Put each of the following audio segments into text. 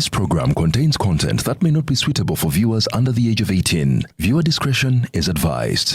This program contains content that may not be suitable for viewers under the age of 18. Viewer discretion is advised.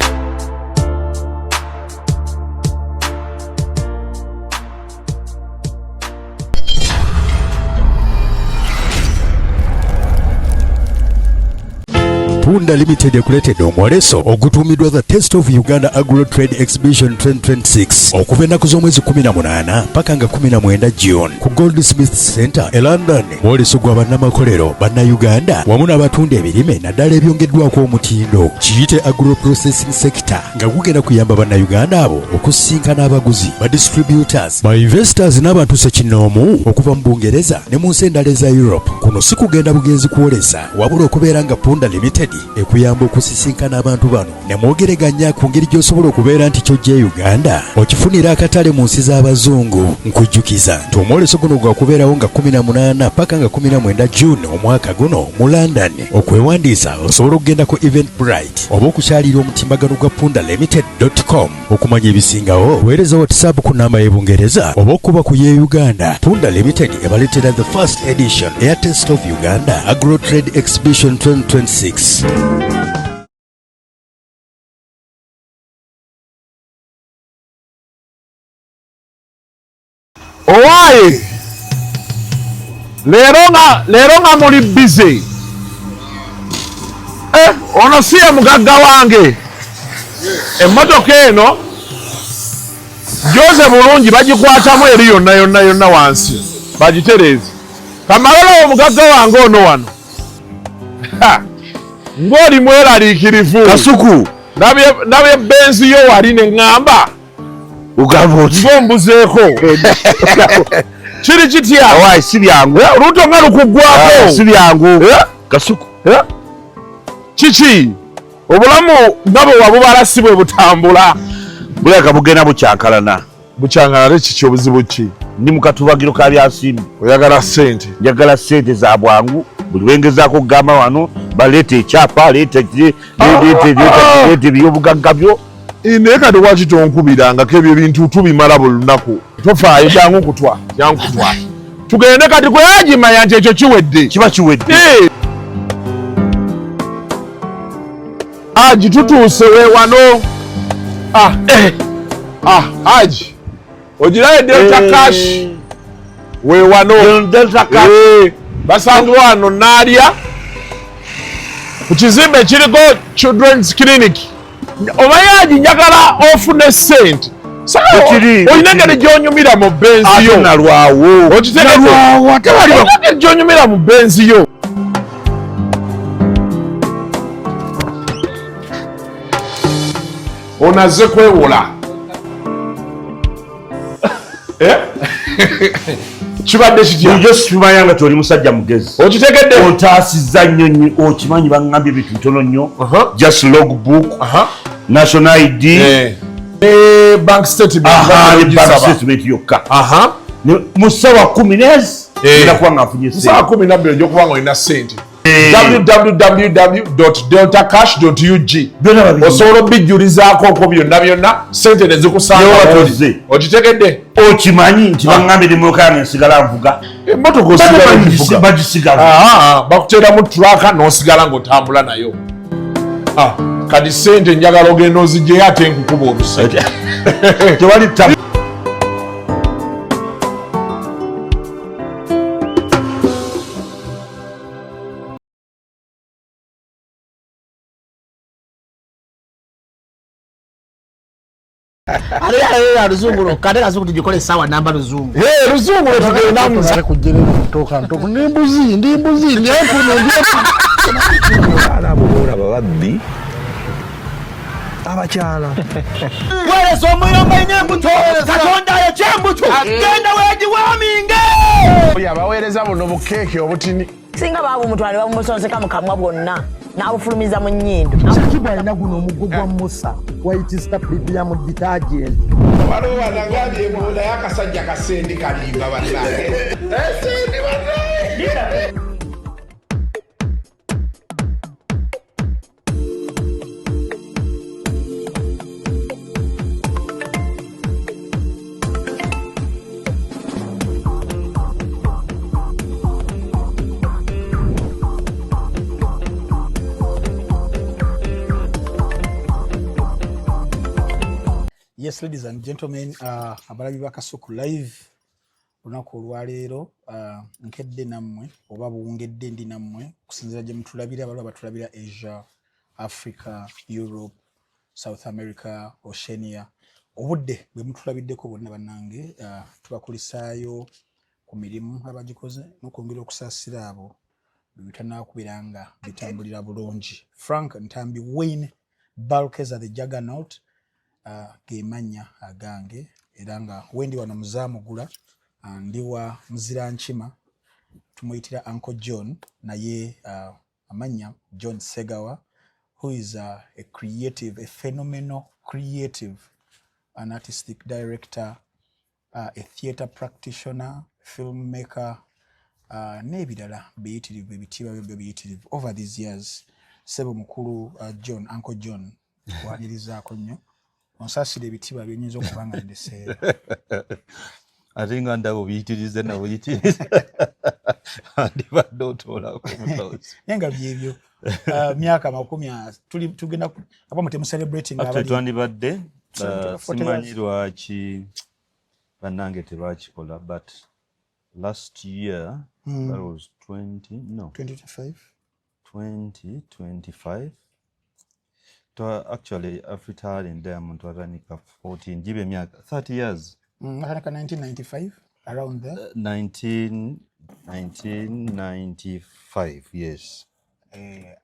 Punda Limited ekuleetedde omwoleso ogutuumiddwa The Taste of Uganda Agro Trade Exhibition 2026 okuva ennaku z'omwezi 18 paka nga 19 June ku Goldsmith Center e London. Mwoleso gwa bannamakolero bannayuganda wamu n'abatunda ebirime naddala ebyongeddwako omutindo kiyite agro processing sector nga gugenda kuyamba bannayuganda abo okusisinkana abaguzi ba distributors ba investors n'abantu ssekinnoomu okuva mu Bungereza ne mu nsi endala eza Europe. Kuno si kugenda bugenzi kwolesa wabula okubeera nga Punda Limited ekuyamba okusisinkana abantu bano ne mwogereganya ku ngeri gy'osobola okubeera nti ky'ojja e Uganda okifunira akatale mu nsi z'abazungu. Nkujjukiza nti omwoleso guno gwakubeerawo nga 18 paka nga 19 June omwaka guno mu London. Okwewandiisa osobola okugenda ku Eventbrite oba okukyalira omutimbagano gwa pundalimited.com. Okumanya ebisingawo weereza WhatsApp ku namba y'e Bungereza oba okuba ku y'e Uganda. Punda Limited ebaleetera the first edition eya Taste of Uganda Agro Trade Exhibition 2026. Owaaye leero nga muli busy. Ono si ye mugagga wange. Emmotoka eno gyoze bulungi bagikwatamu eri yonna yonna yonna wansi bagitereeze. Kamalala omugagga wange ono wano ng'oli mweraliikirivu. Kasuku ndabye benzi yo wali ne ŋŋamba ugamba oti ng'ombuzeeko. Kiri kitya? Awaayi si byangu. Olubuto nga lukuggwako. Si byangu. Kasuku. Kiki? Obulamu nga bwe wabubala si bwe butambula. Bulabika bugenda bukyankalana. Bukyankalana kiki obuzibu ki? Ndi mu katubagiro ka byansimbi. Oyagala ssente? Njagala ssente za bwangu. Buli lwengezaako okugamba wano baleeta ekyapa, leeta leeta ebyobugagga byo. Naye kati lwaki tonkubirangako ebyo ebintu tubimala buli lunaku? Tofaayo, jangu kutwa, jangu kutwa. Tugende kati gwe agimanya nti ekyo kiwedde. Kiba kiwedde. Haji tutuuse we wano. Haji. Ogirayo Delta Cash. We wano. Delta Cash. Basangibwa wano Naalya. Ku kizimbe ekiriko Children's Clinic. Omanyi Haji njagala ofune ssente. Olina engeri gy'onyumira mu benzi yo. Nalwawo. Okitegedde? Nalwawo, ate bali Olina engeri gy'onyumira mu benzi yo. Ono azze kwewola. Kibadde kitya? Bulijjo sikimanya nga toli musajja mugezi. Okitegedde? Ontaasizza nnyo nnyo, okimanyi baŋŋambye ebintu bitono nnyo. Just logbook, national ID. Bank statement. Ne bank statement yokka. Mu ssaawa kumi n'ezi, ngenda kuba nga nfunye Mu ssaawa ssente. kumi na bbiri ojja kuba nga olina ssente. www.deltacash.ug. Byonna babiri. Osobola obijjulizaako okwo byonna byonna, ssente ne zikusanga Byonna w'oli. tozze. Okitegedde? Okimanyi nti baŋŋambye ne mmotoka yange nsigala nvuga. Emmotoka osigala ogivuga. Bagisigala. Bakuteeramu truck n'osigala ng'otambula nayo. Kati ssente njagala ogenda oziggyeyo ate nkukuba oluseke. Tewali ttabu. Ate yalala luzungu lwokka, ate kazungu tugikole essaawa namba luzungu. Hey, luzungu lwe tugenda mu Nze kujja eno ntoka ntoka. Ndi mbuzi, ndi mbuzi, ndi empuno, ndi empuno. Abaana abo boolaba babbi abakyala. Weereza omuyomba nnyo embuto. Katonda ayokya embuto. Genda weegiwaaminge. Oyo abaweereza buno bukeeke obutini. Singa baabumutwala ne babumusonseka mu kamwa bwonna n'abufulumiza mu nnyindo. Shakibu alina guno omuggo gwa Musa, White Star Premium Detergent. Waliwo wanagambye mbu naye akasajja kasendi kalimba bannange. Sendi bannange. Yes, ladies and gentlemen, abalabi ba Kasuku Live, olunaku olwaleero nkedde nammwe oba buwungedde ndi nammwe okusinziira gye mutulabira. Baliwo abatulabira Asia, Africa, Europe, South America, Oceania. Obudde bwe mutulabiddeko bonna bannange, tubakulisaayo ku mirimu abagikoze n'okwongera okusaasira abo bwe bitanakubeera nga bitambulira bulungi. Frank Ntambi Wayne Balkeza the Juggernaut ge mannya agange, era nga wendi wano muzaamugula, ndi wa muzira nkima, tumuyitira Uncle John, naye amannya John Segawa, who is a creative, a phenomenal creative, an artistic director, a theatre practitioner, filmmaker, n'ebirala biyitirivu, ebitiibwa byo biyitirivu over these years. Sebo mukulu John, Uncle John, wanirizaako nnyo, onsaasira ebitiibwa byenyinza okuba nga ndeseera. Ate nga ndaba obiyitirize nabuyitiriza, andibadde otoolako mutawuzi. Naye nga byebyo, myaka 20 tugenda abamu temucelebrating. Actually, twandibadde 40 simanyi years. Lwaki bannange tebakikola, but last year, that was 20, no, 2025. 2025. Actually, Afritalent Diamond twatandika 14, giba emyaka 30 years. Natandika 1995, around there. 19 1995, yes. Kati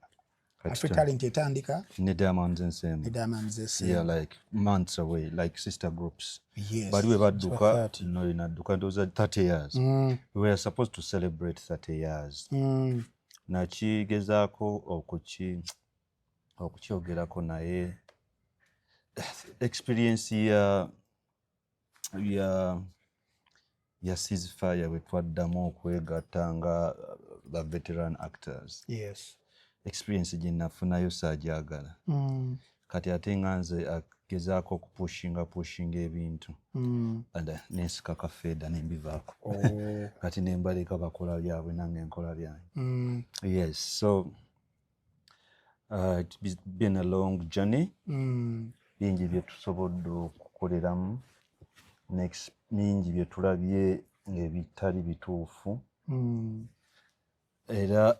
Afritalent etandika ne Diamonds Ensemble. Ne Diamonds Ensemble. Yeah, like months away, like sister groups. Yes. Bali we badduka. 30. No, nadduka ndowooza 30 years. We were supposed to celebrate 30 years. Nakigezaako okukyogerako, naye experience ya ceasefire bwe twaddamu okwegatta nga the veteran actors, experience gye nafunayo saagyagala. Kati ate nga nze agezaako okupushinga pushinga ebintu, and nensika kafeeda nembivaako. Oh. Kati nembaleka bakola byabwe, nange nkola byange. Yes, so it's been a long journey. Bingi byetusobodde okukoleramu, bingi byetulabye ng'ebitali bituufu. Era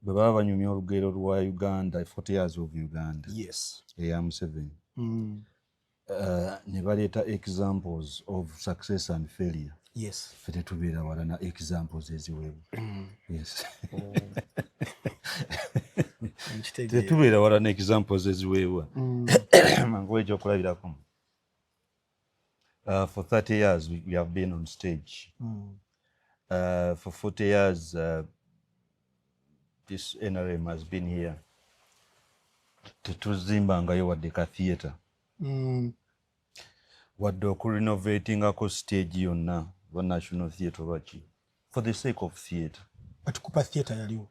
bwe baba banyumya olugero lwa Uganda, 40 years of Uganda eya Museveni, ne baleeta examples of success and failure, ffe tetubeera wala na examples eziweebwa. Yes. Nkitegeera. Tetubeera wala na examples eziweebwa. Nkuwa ekyokulabirako. For 30 years we have been on stage. For 40 years this NRM has been here. Tetuzimbangayo wadde ka theatre, wadde okurenovatingako stage yonna oba National Theatre oba ki, for the sake of theatre. But Cooper Theatre yaliwo.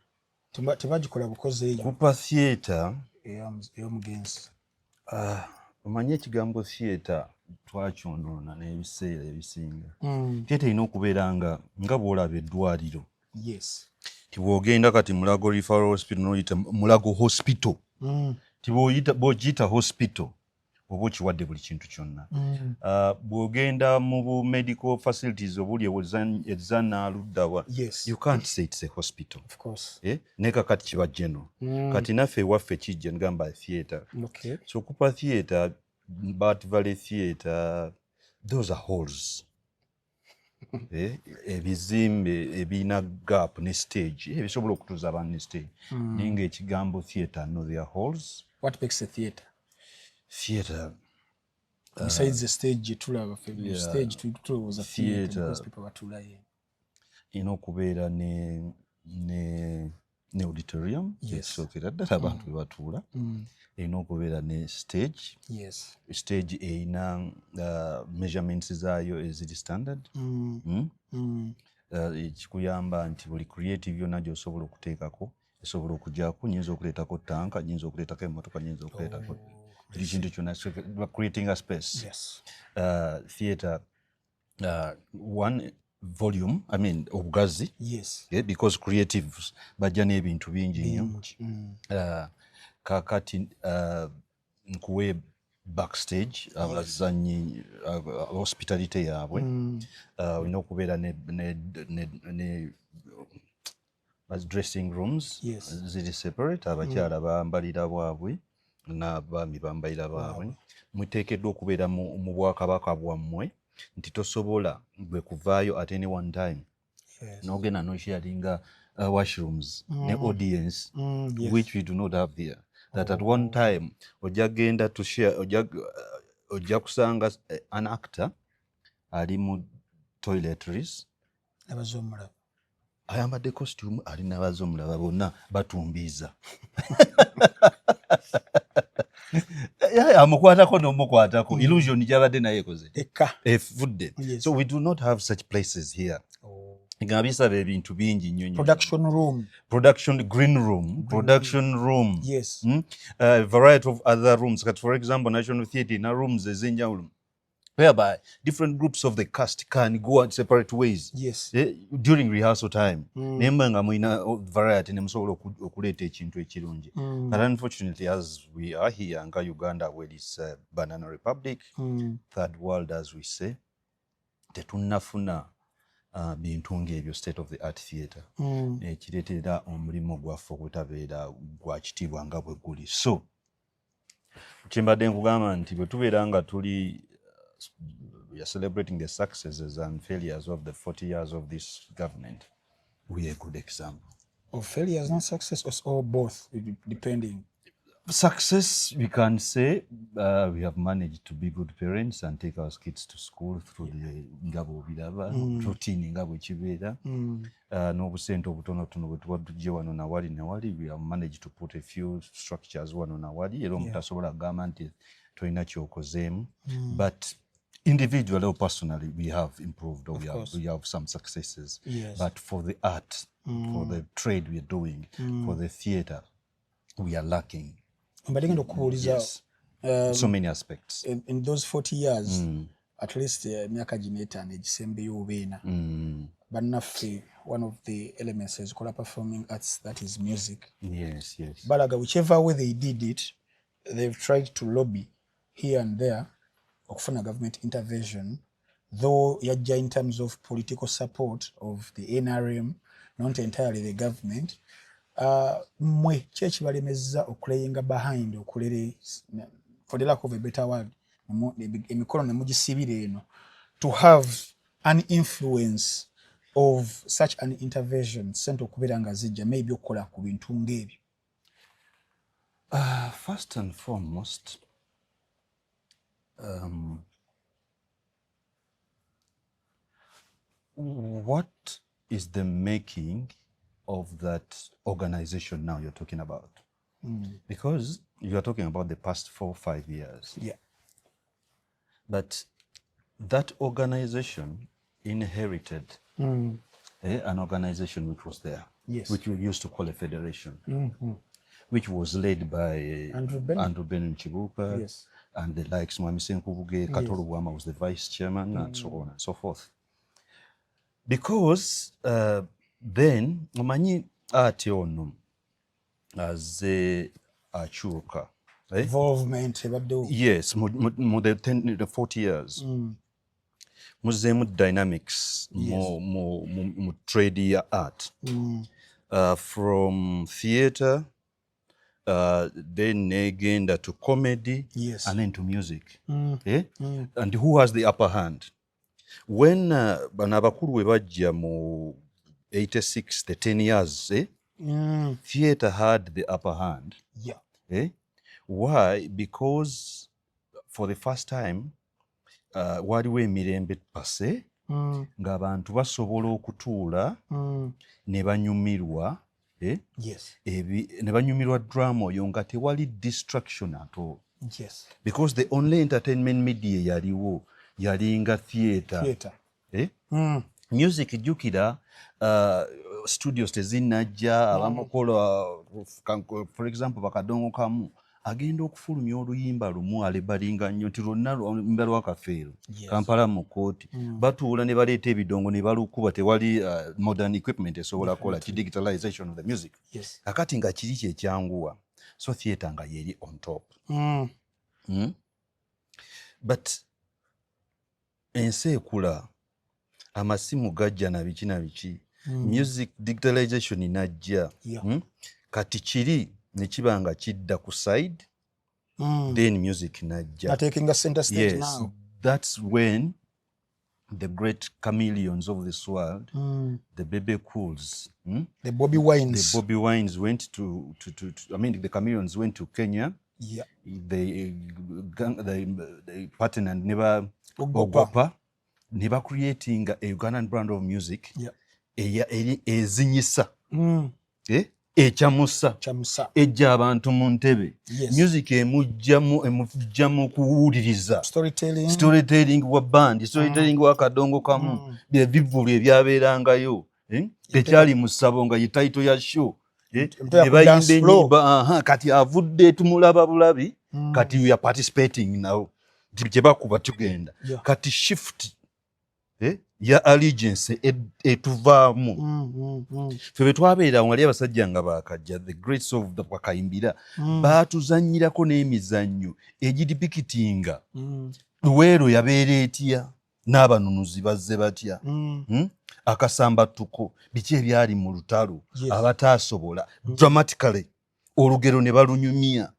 Tebagikola bukozi eyo Cooper Theatre ey'omugenzi. Omanyi ekigambo theatre twakyonoona n'ebiseera ebisinga. Theatre erina okubeera nga bw'olaba eddwaliro, ti bw'ogenda kati Mulago Referral Hospital n'oyita Mulago Hospital, ti bw'ogiyita hospital oba okiwadde buli kintu kyonna. Bw'ogenda mu bu medical facilities obuli ezanaaluddawa, you can't say it's a hospital. Of course. Eh? Naye kakati kiba general. Kati naffe ewaffe kijja ngamba theatre. So Cooper Theatre, Bat Valley Theatre, those are halls. Eh, ebizimbe ebirina gap ne stage, ebisobola okutuuza abantu ne stage. Naye ng'ekigambo theatre, no, they are halls. What makes a theatre? Theatre Besides the stage gye tulaba ffe, stage tulowooza theatre Theatre. because people batuulayo. Erina okubeera ne auditorium, ekisookera ddala abantu bwe batuula. Erina okubeera ne stage. Stage erina measurements zaayo eziri standard. Ekikuyamba nti buli creative yonna gy'osobola okuteekako esobola okujjako. Nyinza okuleetako tanka, nyinza okuleetako emmotoka, nyinza okuleetako buli kintu kyonna. So, creating a space. Theatre, one volume, I mean obugazi. Yeah, because creatives bajja n'ebintu bingi nnyo. Bingi. Kakati nkuwe Backstage abazanyi, hospitality yaabwe, olina okubeera ne dressing rooms ziri separate. Abakyala bambalira bwabwe n'abaami bambalira baabwe. Muteekeddwa okubeera mu bwakabaka bwammwe, nti tosobola gwe kuvaayo at any one time n'ogenda nosharinga washrooms ne audience, which we do not have there, that at one time ojja genda to share, ojja kusanga an actor ali mu toiletries abazomulaba ayambadde costume, ali n'abazomulaba bonna batumbiiza, amukwatako n'omukwatako, illusion gyabadde naye ekoze eka efudde. So we do not have such places here, nga bisaba ebintu bingi nnyo nnyo. Production room. Production green room, production room, variety of other rooms. Kati for example, National Theatre ina rooms ez'enjawulo whereby different groups of the cast can go out separate ways during rehearsal time, naye mba nga mulina variety ne musobola okuleeta ekintu ekirungi. But unfortunately, as we are here nga Uganda, where is banana republic, third world as we say, tetunnafuna bintu ng'ebyo, state of the art theatre, ekireetera omulimu gwaffe obutabeera gwa kitiibwa nga bwe guli. So kyembadde nkugamba nti bwe tubeera nga tuli we are celebrating the successes and failures of the 40 years of this government, we are a good example. Of failures, not success, or both, depending. Success, we can say we have managed to be good parents and take our kids to school through the nga bw'obiraba, routine nga bwe kibeera, n'obusente obutonotono bwe tuba tujje wano nawali nawali, we have managed to put a few structures wano nawali, era omuntu asobola kugamba nti tolina kyokozeemu. But individually or personally, we have improved or course. we have some successes. But for the art, for the trade we are doing, for the theatre, we are lacking. Mbadde ngenda okubuuliza, Yes. So many aspects. in those 40 years, at least emyaka gino 5 egisembeyo oba 4, bannaffe, one of the elements ezikola performing arts, that is music, balaga whichever way they did it, they've tried to lobby here and there okufuna government intervention, though yajja in terms of political support of the NRM, not entirely the government. Mmwe ki ekibalemezza okulayinga behind okulere, for the lack of a better word, emikono ne mugisibira eno to have an influence of such an intervention, sente okubeera nga zijja maybe okukola ku bintu ng'ebyo? First and foremost, what is the making of that organization now you're talking about? Because you are talking about the past 4, 5 years. But that organization inherited an organization which was there, which we used to call a federation, which was led by Andrew Benon. Andrew Benon Kibuuka and the likes, Mwami Senkubuge, Kato Lubwama was the vice chairman, and so on and so forth. Because then, omanyi ati ono azze akyuka, eh? Involvement ebaddewo. Yes, mu the 10, the 40 years muzeemu dynamics mu trade ya art, from theatre, then negenda to comedy and then to music, eh? And who has the upper hand when bano abakulu we bajja mu 86, the 10 years, eh? Theatre had the upper hand. Eh? Why? Because for the first time waliwo emirembe pase ng'abantu basobola okutuula ne banyumirwa, eh? Ne banyumirwa drama oyo nga tewali distraction at all, because the only entertainment media yaliwo yalinga theatre. Theatre. Eh? Music, jjukira studios tezinnajja, abamukola for example bakadongo kamu agenda okufulumya oluyimba lumu alebalinga nnyo nti lwonna oluyimba lwa Kafeero, Kampala mu kooti, batuula ne baleeta ebidongo ne balukuba. Tewali modern equipment esobola kukola ki digitalization of the music. Kakati nga kiri kyekyanguwa, so theatre nga yeri on top. But ensi ekula, amasimu gajja na biki na biki, music digitalization najja. Kati kiri ne kiba nga kidda ku side, then music najja. Taking center stage. Yes. Now. That's when the great chameleons of this world, the Bebe Cools, The Bobby Wines. The Bobby Wines went to, I mean, the chameleons went to Kenya. They partnered ne ba Ogopa. Ogopa, ne ba creating a Ugandan brand of music ezinyisa, eh? Ekyamusa. Chamusa. Ejja abantu mu ntebe. Music emujja mu kuwuliriza. Storytelling. Storytelling wa band, storytelling wa kadongo kamu, bye bivvulu ebyabeerangayo, eh? Tekyali mu ssabo nga ye title ya show, eh? Emito ya Ne ku bayimba dance floor. ennyimba, aha, kati avudde tumulaba bulabi, kati we are participating now. Nti gye bakuba tugenda. Kati shift, eh, ya allegiance etuvaamu. Ffe bwe twabeera wali, abasajja nga bakajja, the greats of the bakayimbira, baatuzannyirako n'emizannyo egidepictinga Luweero yabeera etya n'abanunuzi bazze batya, Akasambattuko, biki ebyali mu lutalo, abataasobola, dramatically olugero ne balunyumya.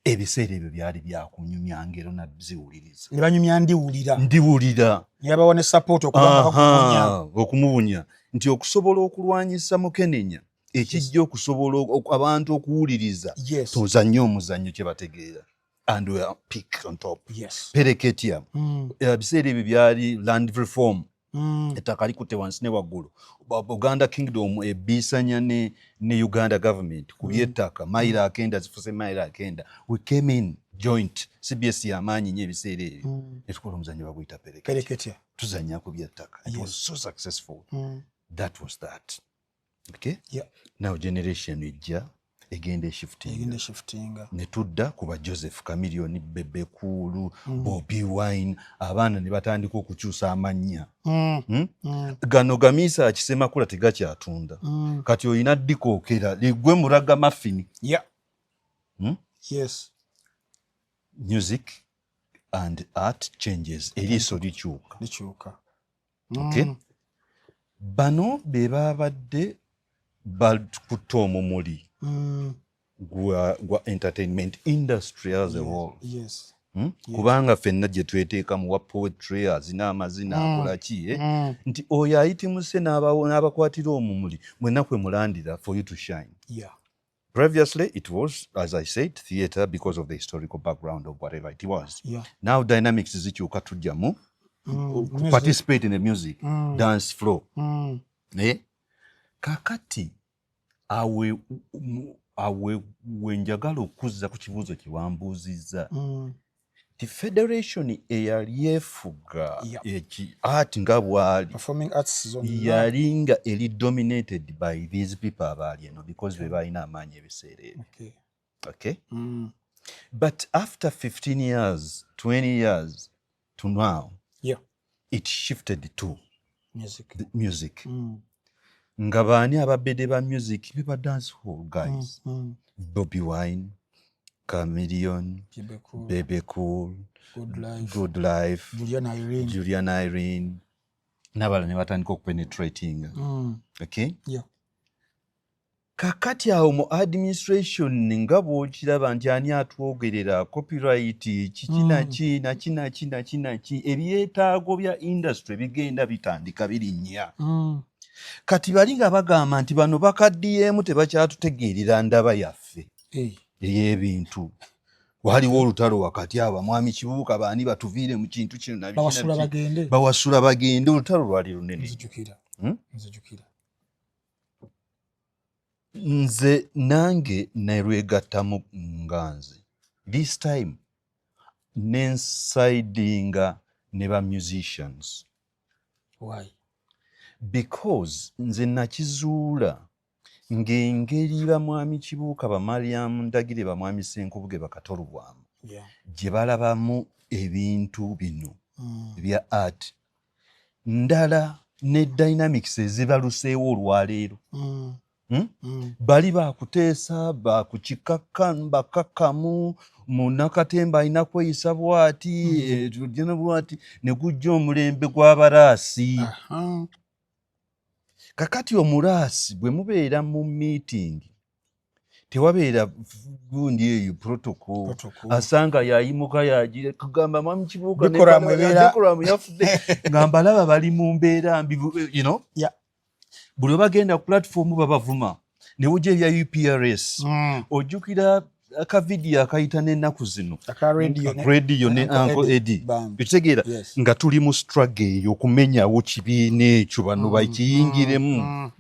Ebiseera ebyo byali byakunyumya ngero naziwuliriza. Ne banyumya ndiwulira. Ndiwulira. Neyabawa ne support okubanga bakumunya. Okumubunya nti okusobola okulwanyisa mukenenya ekijja, okusobola abantu okuwuliriza, tuzanye omuzannyo kye bategeera, and we are pick on top. Pereketya. Ebiseera ebyo byali land reform. Ettaka likutte wansi ne waggulu. Buganda Kingdom ebiisanya ne Uganda government ku byettaka, mayiro akenda zifuse mayiro akenda. We came in joint, CBS yamaanyi nnyo ebiseera ebyo, netukola omuzannyo baguyita Pereketya. Pereketya. Tuzannya ku byettaka. It was so successful. That was that, okay? Now generation ejja egenda eshiftinga. Egenda eshiftinga. Ne tudda ku ba Joseph Chameleone, Bebe Cool, Bobi Wine, abaana ne batandika okukyusa amannya. Gano gamiisa akisemakula tegakyatunda. Kati olina ddikookera ligwe muraga mafini. Yes. Music and art changes, eriiso likyuka. Likyuka. Okay? Bano be babadde bakutte omumuli gwa entertainment industry as a whole. Kubanga ffenna gye tweteekamu wa poetry, azina amazina, akola ki, eh? Nti oyo ayitimuse n'abakwatira omumuli, mwenna kwe mulandira for you to shine. Previously it was, as I said, theatre, because of the historical background of whatever it was. Now dynamics zikyuka, tujjamu Music. Participate in the music, dance floor. Eh? Kakati awe wenjagala okuzza ku kibuuzo kye wambuuzizza, ti federation eyali efuga eki art nga bwali Performing arts zonna. yali nga eri dominated by these people abaali eno, because be balina amaanyi ebiseera ebyo. Okay? But after 15 years, 20 years to now, it shifted to Music. The music. Nga baani ababedde ba music? Biba dance hall guys. Bobby Wine, Chameleone, Bebe Cool. Bebe Cool, Good Life. Good Life, Julian Irene. Julian Irene, n'abalala ne batandika okupenetrating. Okay? Kakati awo mu administration, nga bw'okiraba nti ani atwogerera copyright, kiki, naki naki naki naki naki, ebyetaago bya industry bigenda bitandika birinnya. Kati bali nga bagamba nti bano bakaddiyemu, tebakyatutegeerera ndaba yaffe ey'ebintu. Waliwo olutalo wakati abo mwami Kibuuka, baani batuviire mu kintu kino na biki na Bawasula biki. bagende. Bawasula bagende. Olutalo lwali lunene. Nzijukira. Nzijukira. Nze nange nerwegattamu nga nze this time nensidinga ne ba musicians. Why? Because nze nakizuula ng'engeri bamwami Kibuuka, bamariamu Ndagire, bamwami Senkubuge, bakatolubwamu gye balabamu ebintu bino ebya art ndala ne dynamics ezibaluseewo olwaleero. Bali bakuteesa bakukikakka bakakkamu munakatemba alina kweyisa bwati eh, bwati ne gujja omulembe gw'abaraasi. Kakati omuraasi bwe mubeera mu meeting tewabeera gundi eyo protocol, asanga yayimuka yagira kugamba mwami Kibuuka decorum yafudde nga mbalaba bali mu mbeera mbi you know? Buli webagenda ku platform babavuma ne wujja ebya UPRS. Ojjukira akavidiyo akayita n'ennaku zino radio ne Uncle Eddie, ekitegeera nga tuli mu struggle eyo okumenyawo kibiina ekyo bano bakiyingiremu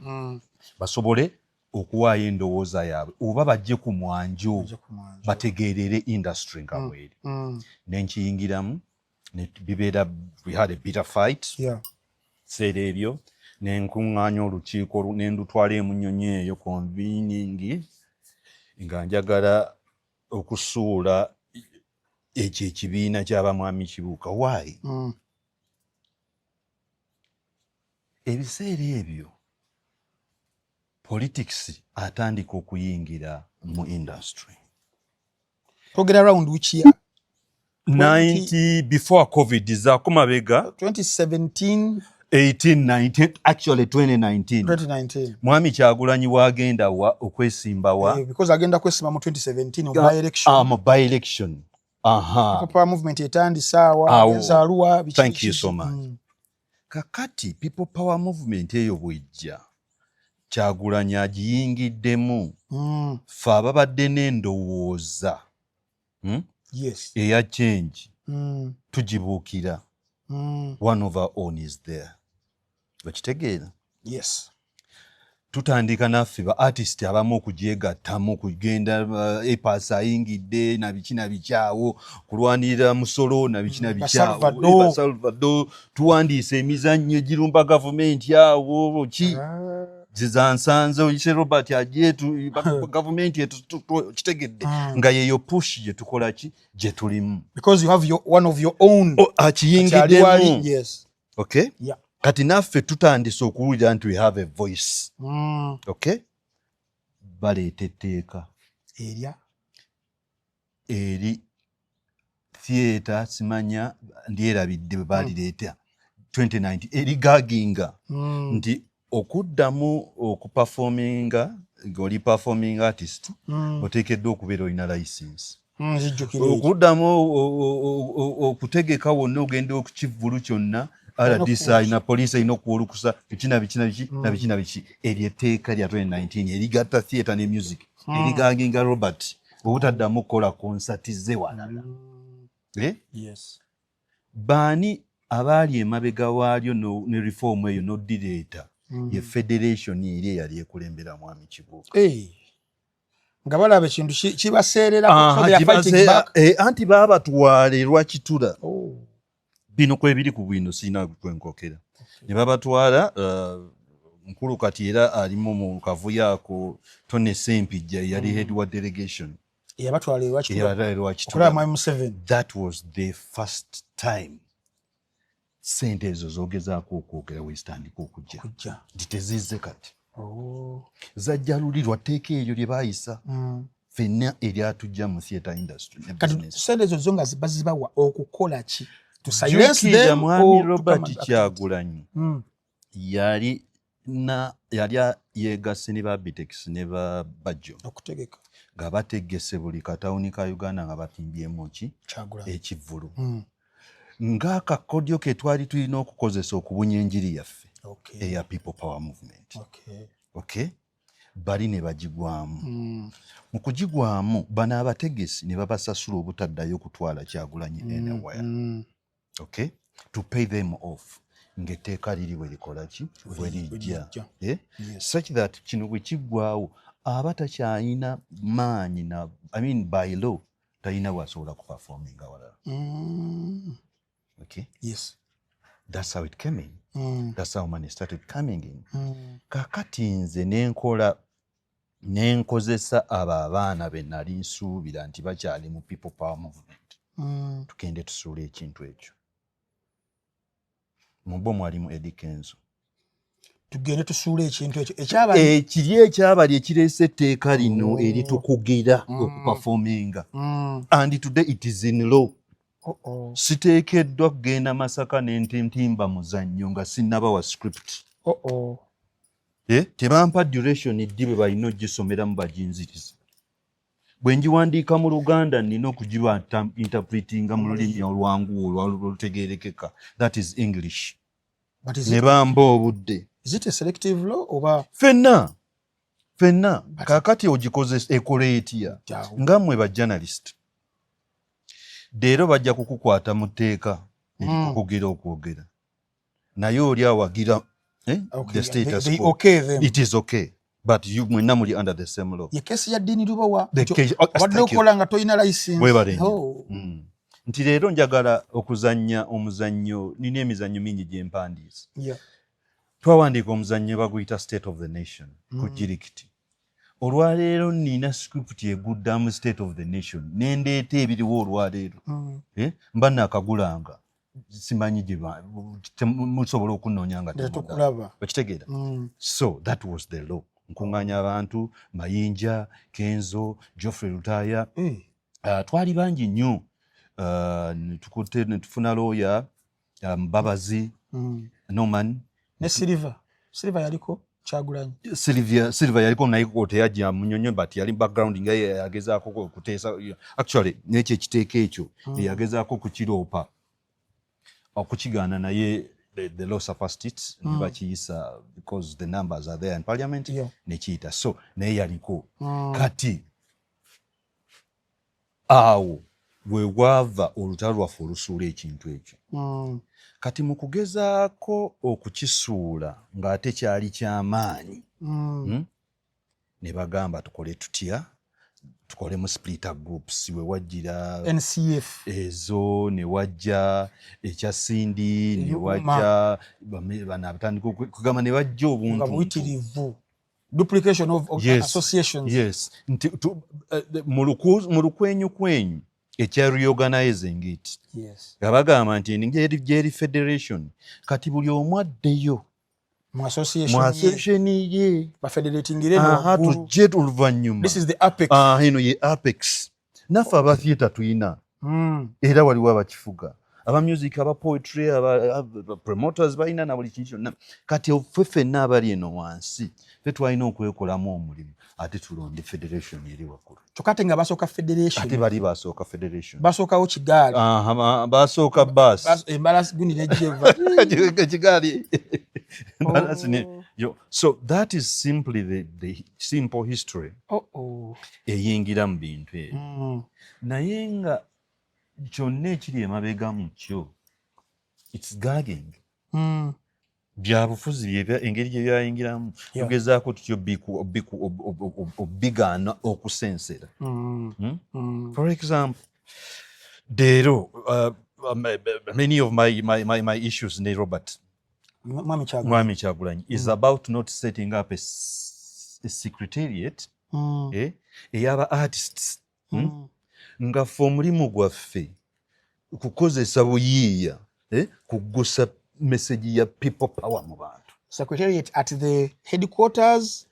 basobole okuwaayo endowooza yaabwe oba bajje ku mwanjo bategeerere industry nga bweri. Nenkiyingiramu bibeera we had a bitter fight seera ebyo nenkuŋŋaanya olukiiko nendutwala emunyonyi eyo convening nga njagala okusuula ekyo ekibiina ky'abamwami Kibuuka. Why? Ebiseera ebyo politics atandika okuyingira mu industry. Twogera round which year? 90 before COVID zaako mabega. 2017. 18 19, actually 2019. 2019. Mwami Kyagulanyi wagenda wa okwesimba wa? Because agenda kwesimba mu 2017 by election. Ah, mu by election, aha. People Power Movement etandise awa ezaaluwa. Thank you so much. Kakati People Power Movement eyo bwejja, Kyagulanyi agiyingiddemu. Fe ababadde n'endowooza, Eya change, tugibuukira. One of our own is there, okitegeera? Yes. Tutandika naffe ba artist abamu okugyegattamu kugenda epas ayingidde nabiki nabikyawo kulwanirira musolo nabiki nabikyawo Salvador, tuwandiise emizannyo egirumba gavumenti awo ki zizansanze oyise Robert ajetu gavumenti kitegedde nga yeyo push gye tukola ki gye tulimu. Because you have your, one of your own. Oh, akiyingiddemu. Yes. Okay. Kati naffe tutandise okuwulira nti we have a voice. Okay, baleeta etteeka erya eri theatre, simanya ndyerabidde bwe balireeta 2019 erigaginga nti okuddamu okuperforminga ng'oli performing artist oteekeddwa okubeera olina license. Okuddamu okutegeka wonna ogenda okukivvulu kyonna, RDC alina, poliisi erina okuwa olukusa, biki na biki na biki na biki na biki. Eryo etteeka lya 2019 erigatta theatre ne music erigaginga Robert obutaddamu kukola konsati ze walala. Eh? Yes. Baani abaali emabega waalyo ne reform eyo nodireeta? Ye federation eri eyali ekulembera Mwami Kibuuka. Hey. Nga balaba ekintu kibaseerera. Eh, anti baabatwala erwakitula. Bino kwebiri ku bwino sirina kwenkokera ne babatwala nkulu kati era alimu mu kavuyo ako Tone Sempijja eyali head wa delegation. Yabatwala erwakitula. Mwami Museveni. That was the first time sente ezo zogezaako okwogera wezitandika okujja nti tezizze kati. Zajja luli lwa tteeka eryo lye baayisa ffenna eryatujja mu theatre industry. Kati sente ezo zo nga bazibawa okukola ki? Jjukira mwami Robert Kyagulanyi yali na yali yeegasse ne ba Bitex ne ba Bajjo okutegeka nga bategese buli katawuni ka Uganda nga batimbyemu ki ekivvulu ng'akakodyo ke twali tulina okukozesa okubunya enjiri yaffe eya People Power Movement. Okay, bali ne bagigwamu. Mu kugigwamu bano abategesi ne babasasula obutaddayo okutwala Kyagulanyi anywhere. Okay, to pay them off ng'etteeka liri bwe likola ki bwe lijja, eh? Such that kino bwe kiggwawo aba takyalina maanyi na, I mean, by law talina bw'asobola kuperforminga walala. Okay. That's how it came in. That's how money started coming in. Kakati nze nenkola nenkozesa abo abaana be nali nsuubira nti bakyali mu People Power Movement. Tugende tusuule ekintu ekyo. Mu bo mwalimu Eddy Kenzo. Tugende tusuule ekintu ekyo ekyabali. Ekiri ekyabali ekireese etteeka lino eritukugira okuperforminga. And today it is in law. Oh. Siteekeddwa kugenda Masaka nentintimba muzannyo nga sinnabawa script. Oh. Eh, tebampa duration ddi bwe balina ogisomeramu baginziriza. Bwe ngiwandiika mu Luganda, nina okugiba interpretinga mu lulimi olwangu olutegeerekeka, that is English. But is Ne it, bamba obudde. Is it a selective law oba? Ffenna ffenna. Kaakati ogikozesa ekola etya? Jaawo. Nga mmwe ba journalist, leero bajja kukukwata mu tteeka erikukugira okwogera, naye oli awagira Okay, the status they quo. Okay them. It is okay, but you mwenna muli under the same law. Ye kesi ya Dini Lubowa. The oh, Obadde thank you. okola nga tolina license. Weebale nnyo. Oh. Nti leero njagala okuzannya omuzannyo, nina emizannyo mingi gye mpandiisa. Twawandiika omuzannyo baguyita State of the Nation ku Jirikiti. Olwaleero nina script eguddamu State of the Nation nendeeta ebiriwo olwaleero. Eh, mba nakagulanga simanyi gye musobola okunoonya nga temundaba. Tetukulaba. Okitegeera? So that was the law. Nkuŋŋaanya abantu, Mayinja, Kenzo, Geoffrey Lutaya. Twali bangi nnyo. Netukutte netufuna looya Mbabazi Norman. Ne Silver. Silver yaliko Kyagulanyi. Sylvia, Silver yaliko naye ko teyajja munyonyo, but yali background nga ye yagezaako okuteesa. Actually n'ekyo ekiteeka ekyo yagezaako okukiroopa okukigaana, naye the law surpassed it ne bakiyisa because the numbers are there in parliament. Nekiyita, so naye yaliko. Kati awo we waava olutalo lwaffe olusuula ekintu ekyo. Kati mu kugezaako okukisuula ng'ate kyali kyamaanyi, Ne bagamba tukole tutya? Tukolemu splitter groups. We wajjira NCF. Ezo ne wajja ekya Cindy ne Uma. wajja bano abatandika kugamba ne bajja Nga obuntu buyitirivu. Duplication of associations. Yes, nti mu lukwenyukwenyu ekya reorganizing it nga bagamba nti engeri gyeri federation, kati buli omu addeyo Mu association mu ye. association ye. Bafederatingire Aha, waggulu. tujje oluvannyuma. This is the apex. Ah, eno ye apex. Naffe aba theatre tuyina era waliwo abakifuga, aba music, aba poetry, aba promoters balina na buli kintu kyonna. Kati ffe ffenna abali eno wansi ffe twalina okwekolamu omulimu ate tulonde federation eri waggulu. Kyokka ate nga basooka federation. Ate bali basooka federation. Basookawo kigaali. Aha, basooka bus. Embalasi gundi nejjeva. Ekigaali, embalasi so that is simply the simple history Oh. eyingira mu bintu ebyo. Naye nga kyonna ekiri emabega mu kyo, it's gagging. Byabufuzi byebya engeri gye byayingiramu. Tugezaako tutyo obigaana okusensera. For example, leero many of my issues ne Robert Mwami Kyagulanyi. Mwami Kyagulanyi is about not setting up a secretariat ey'aba artists, Nga ffe omulimu gwaffe kukozesa buyiiya, kugusa message ya people power mu bantu. Secretariat at the headquarters.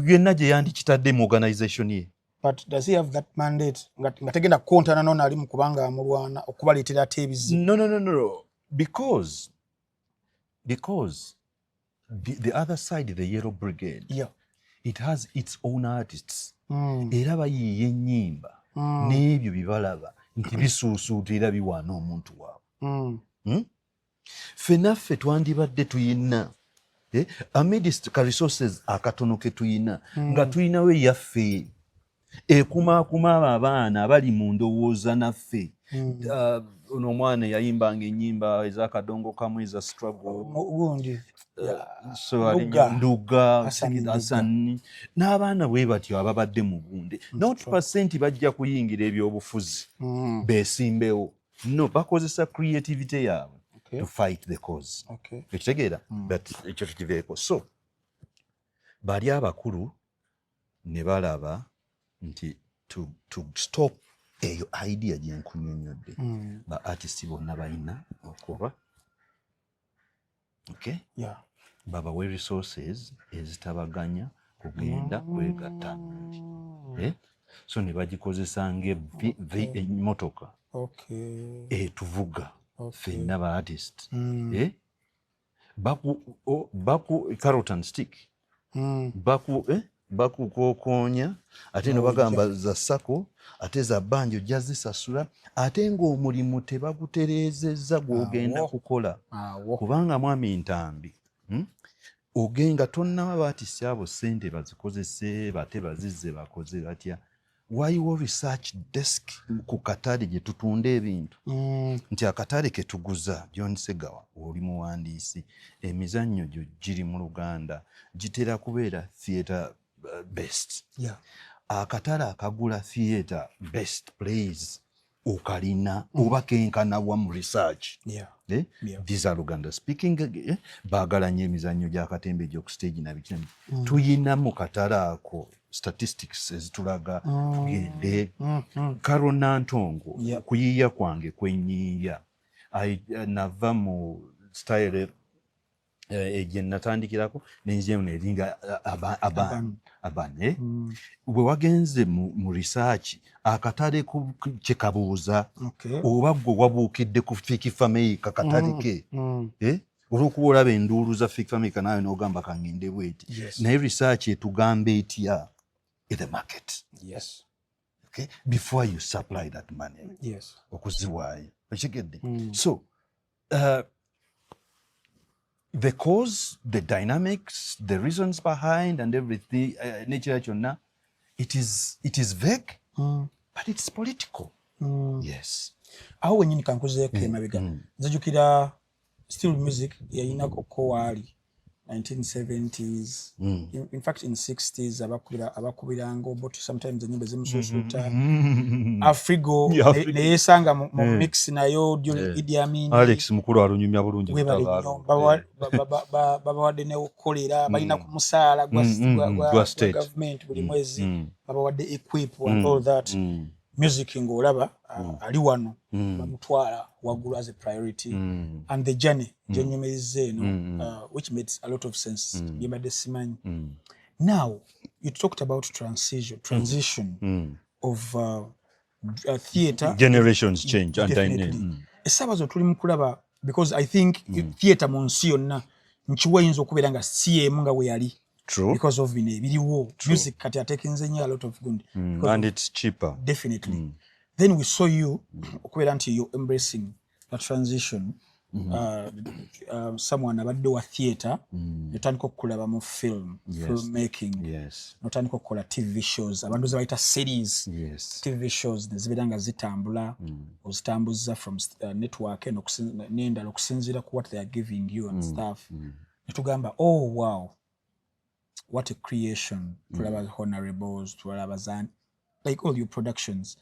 Yenna gye yandikitadde mu organization ye. But does he have that mandate nga tegenda kukontana nono ali mu kubanga amulwana okubaleetera ate ebizibu? No. Because the other side, the Yellow Brigade, it has its own artists. Era bayiiya ennyimba n'ebyo bye balaba nti bisuusuuta era biwaana omuntu waabwe. Ffe naffe twandibadde tuyina, amidst ka resources akatono ke tuyina, nga tuyinawo eyaffe ekumaakuma abo abaana abali mu ndowooza naffe. Ono omwana eyayimbanga ennyimba ez'akadongo kamu eza struggle. Gundi. So ali Ndugga. Ndugga. Hassan Ndugga. Hassan n'abaana bwe batyo ababadde mu bunde, not percent bajja kuyingira ebyobufuzi beesimbewo, no, bakozesa creativity yaabwe to fight the cause. Ekitegeera? But ekyo tukiveeko. So bali abakulu ne balaba nti to stop eyo idea gye nkunyonnyodde, ba artist bonna balina okuba okay. Babawe resources ezitabaganya kugenda kwegatta, eh? So ne bagikozesa ng'emmotoka etuvuga ffenna ba artist, eh? Baku carrot and stick, eh? Bakukookoonya ate ne bagamba za SACCO, ate za bbanja ojja zisasula, ate ng'omulimu tebagutereezezza gw'ogenda kukola. Kubanga mwami Ntambi, Ogenga tonnaba baatisi abo ssente bazikozese bate bazizze bakoze batya? Waliwo research desk ku katale gye tutunda ebintu, nti akatale ke tuguza, John Segawa oli muwandiisi, emizannyo gyo giri mu Luganda gitera kubeera theatre based. Akatale akagula theatre based plays okalina oba kenkanawa mu research? Eh? These are Luganda speaking, eh? Baagala nnyo emizannyo gy'akatemba egy'oku stage nabiki. Tuyina mu katale ako statistics ezitulaga tugende. Karo Nantongo, kuyiiya kwange kwenyiiya, nava mu style gye natandikirako nenzemu neringa abane. Bwe wagenze mu research, akatale kye kabuuza, oba gwe wabuukidde ku Fik Fameica kakatale ke, eh? Olwokuba olaba enduulu za Fik Fameica naawe n'ogamba kangende bweti. Naye research etugamba etya in the market? Okay? Before you supply that money okuziwaayo, okitegedde? So the cause, the dynamics, the reasons behind and everything, nekira kyonna, it is vague, but it's political, yes. Awo wenyini kankuzeeko emabega. Nzijukira still music yayinako ko waali 1970s, in fact in 60s, abakubiranga Obote sometimes enyimba ezimususuuta, Afrigo neyesanga mu mix nayo during Idi Amin. Alex Mukulu alunyumya bulungi. Webale nnyo. Babawadde neokukolera, balina ku musaala gwa gavumenti buli mwezi, babawadde equip and all that. Music ng'olaba ali wano, bamutwala waggulu as a priority, and the journey gyenyumiriza eno, which makes a lot of sense, byembadde simanyi. Now you talked about transition of theatre. Generations change and Essaawa zo tuli mu kulaba, because I think theatre mu nsi yonna nkiwa eyinza okubeera nga si emu nga bwe yali because of bino ebiriwo. Music kati atekinze nnyo a lot of good And it's cheaper. Definitely. Then we saw you okubeera nti you embracing the transition. Someone abadde wa theatre, notandika okukulaba mu film, film making, notandika okukola TV shows, abantu ze bayita series, TV shows nezibeera nga zitambula, ozitambuza from network eno n'endala okusinziira ku what they are giving you and stuff. Netugamba, "Oh wow, what a creation." Tulaba Honorables, tulaba zan like all your productions.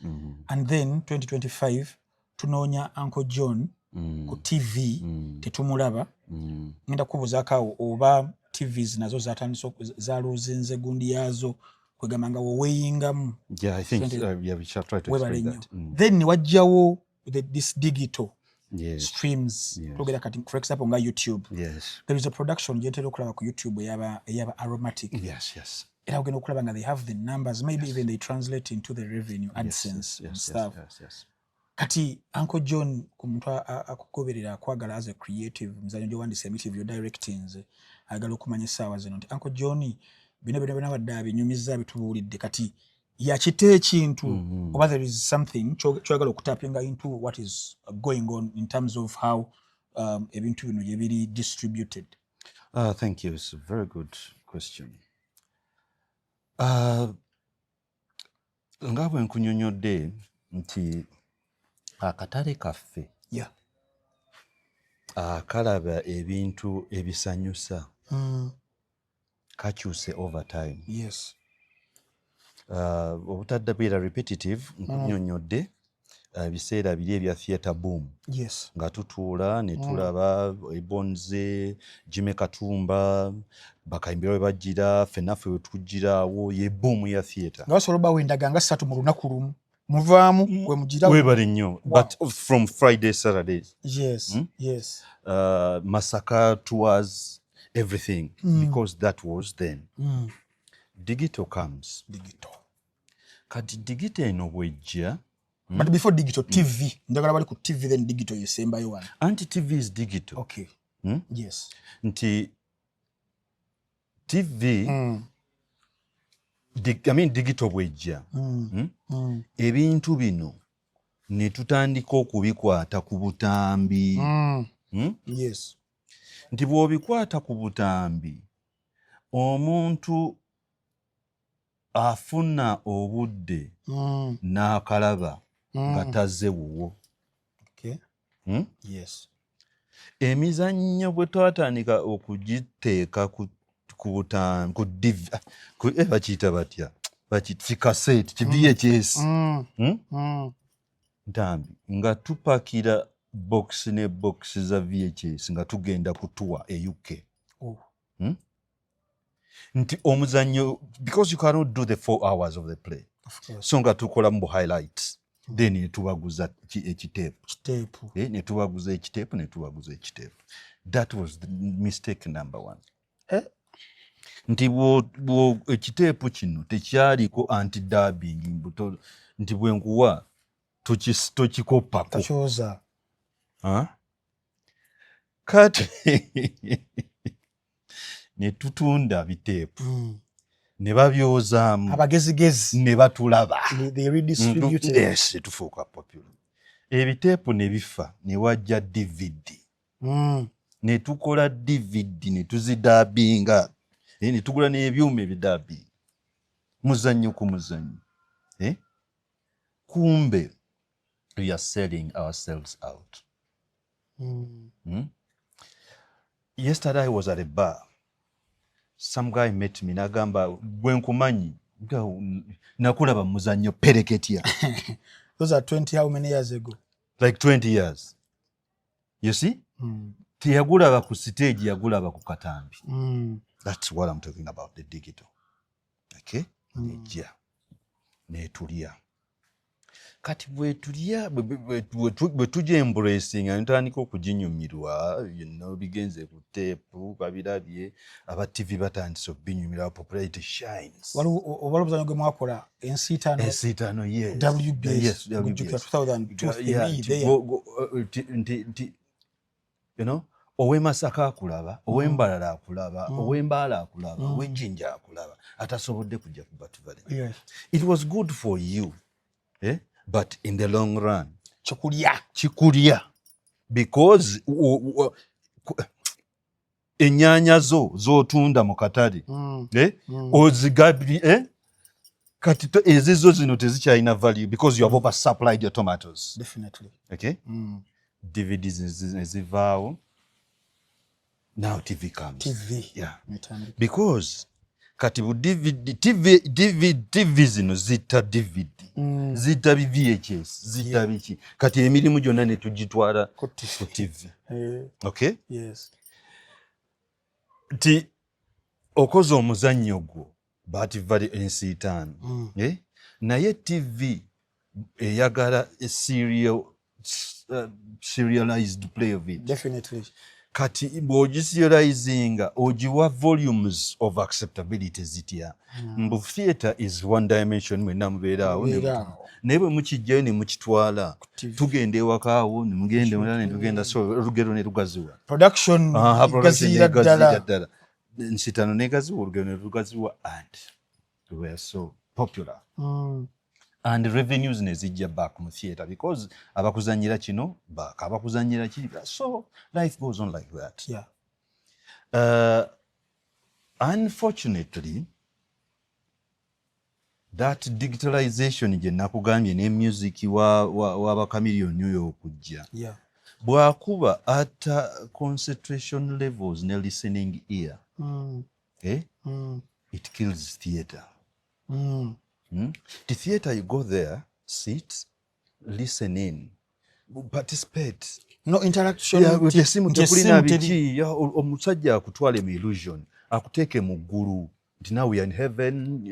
And then 2025 tunoonya Uncle John ku TV, tetumulaba. Ngenda kubuuzaako awo oba TVs nazo zatandise zaluzinze gundi yaazo, kwegamba nga woweeyingamu. Webale nnyo. Then ne wajjawo this digital streams. Twogera kati for example nga YouTube. There is a production gyentera okulaba ku YouTube eyaba Aromatic. Era ogenda okulaba nga they have the numbers, maybe even they translate into the revenue, AdSense and stuff. Kati Uncle John, ku muntu akugoberera, akwagala as a creative, muzanyo gyowandisa emitivu, yo directings, ayagala okumanya essaawa zino nti Uncle John bino byona byona badde abinyumiza, bitubuulidde, kati yakita ekintu oba there is something kyoyagala okutapinga into what is going on in terms of how ebintu bino gye biri distributed? Thank you. It's a very good question. Nga bwe nkunyonyodde nti akatale kaffe akalaba ebintu ebisanyusa kakyuse over time. Obutadda beera repetitive, nkunyonyodde ebiseera biri ebya theatre boom, nga tutuula ne tulaba Ebonze, Jimmy Katumba, bakayimbira we bajjira, ffenna ffe we tujjiraawo, ye boom ya theatre. Nga basobola obbawo endaga nga ssatu mu lunaku lumu, muvaamu we mugira. Webale nnyo, but from Friday, Saturday. Masaka tours, Everything because that was then. Digital comes. Digital. Kati digital eno bwejja. But before digital, TV. Njagala bali ku TV, then digital yesembayo wano. Anti TV is digital. Okay. Yes. Nti TV, I mean digital bwejja, Ebintu bino ne tutandika okubikwata ku butambi. Yes. Nti bw'obikwata ku butambi, omuntu afuna obudde n'akalaba nga tazze wuwo. Okay. Yes. Emizannyo bwe twatandika okugiteeka ku butambi, ku DV, ku, bakiyita batya? Kikaseeti, ki VHS. Ntambi nga tupakira box ne box za VHS nga tugenda kutuwa e UK. Oh. Nti omuzannyo, because you cannot do the 4 hours of the play. Of course. So nga tukola mu highlights. Then ne tubaguza ekiteepu. Kiteepu. Ne tubaguza ekiteepu, ne tubaguza ekiteepu. That was the mistake number one. Nti bwo ekiteepu kino tekyaliko anti-dubbing, mbu nti bwe nkuwa tokikoppako. Tokyoza. Ha? Kati ne tutunda biteepu. Ne babyozaamu. Abagezigezi. Ne batulaba. They redistributed. Yes, tufuuka popular. Ebiteepu ne bifa, ne wajja DVD. Ne tukola DVD, ne tuzidabinga. Ne tugula n'ebyuma ebidabinga. Muzannyo ku muzannyo. Kumbe, we are selling ourselves out. Yesterday I was at a bar. Some guy met me, n'agamba, gwe nkumanyi, nga nakulaba muzannyo pereketya. Those are 20 how many years ago? Like 20 years. You see? Teyagulaba ku stage, yagulaba ku katambi. That's what I'm talking about, the digital. Okay? Nejja. Netulya. Kati bwe tulya, bwe tujja embracing, nga ntandika okuginyumirwa, bigenze ku tape, babirabye, aba TV batandise okubinyumirwa, popularity shines. Waliwo oba omuzannyo gwe mwakola, Ensiitaano. Ensiitaano, yes. WBS. Yes, WBS. Gujjukira 2002, Yeah, three, nti there. go, nti, ow'e Masaka akulaba, ow'e Mbarara akulaba, ow'e Mbaale akulaba, ow'e Jinja akulaba, atasobodde kujja ku Bat Valley. It was good for you, But in the long run, Kikulya. Kikulya. Because ennyaanya zo z'otunda mu katale, Ozigabye, Kati ezizo zino tezikyalina value because you have oversupplied your tomatoes. Definitely. Okay? DVDs ezivaawo. Now TV comes. TV. Yeah. Mitandika. Because kati bu DVD, TV, DVD, TV zino zitta DVD. Zitta bi VHS, zitta biki. Kati emirimu gyonna ne tugitwala Ku TV. ku TV. Okay? Yes. Nti okoze omuzannyo gwo Bat Valley ensiitaano. Naye TV eyagala a serialized play of it. Definitely. Kati bw'ogiserializinga ogiwa volumes of acceptability zitya? Mbu theatre is one dimension, mwenna mubeera awo ne Mubeera mutuma. awo. Naye bwe mukijjayo ne mukitwala, TV. tugenda ewaka awo, ne mugenda ewala, ne tugenda, so olugero ne lugaziwa. Production Aha, production egaziira negaziira ddala. ddala. Ensitaano negaziwa, olugero ne lugaziwa, and we were so popular. And revenues ne zijja back mu theatre because abakuzannyira kino back, abakuzannyira kiri, so life goes on like that. Unfortunately, that digitalization gye nakugambye ne music wa Chameleone oyo okujja, bw'akuba ata concentration levels ne listening ear, It kills theatre. The theatre, you go there, sit, listen in, participate. No interaction. Yeah, tesimu nti tekulina essimu biki. Ya, omusajja akutwale mu illusion, akuteeke mu ggulu nti now we are in heaven,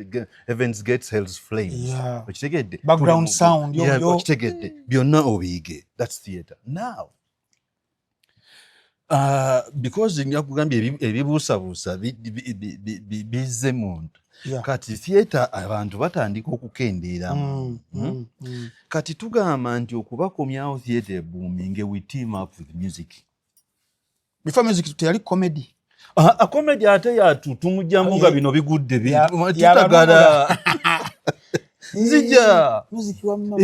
heaven's gates, hell's flames. Okitegedde? Background Tuli mu sound, ggulu. Yeah, yo. okitegedde? Byonna obiyige. That's theatre. Now, Because nkugambye ebibuusabuusa bizze muntu. Kati theatre abantu batandika okukendeeramu. Kati tugamba nti okubakomyawo theatre eboominge, we team up with music. Before music teyali comedy. Ah, comedy ate yatu tumugyamu nga bino bigudde tutagala nzija. Music wamma.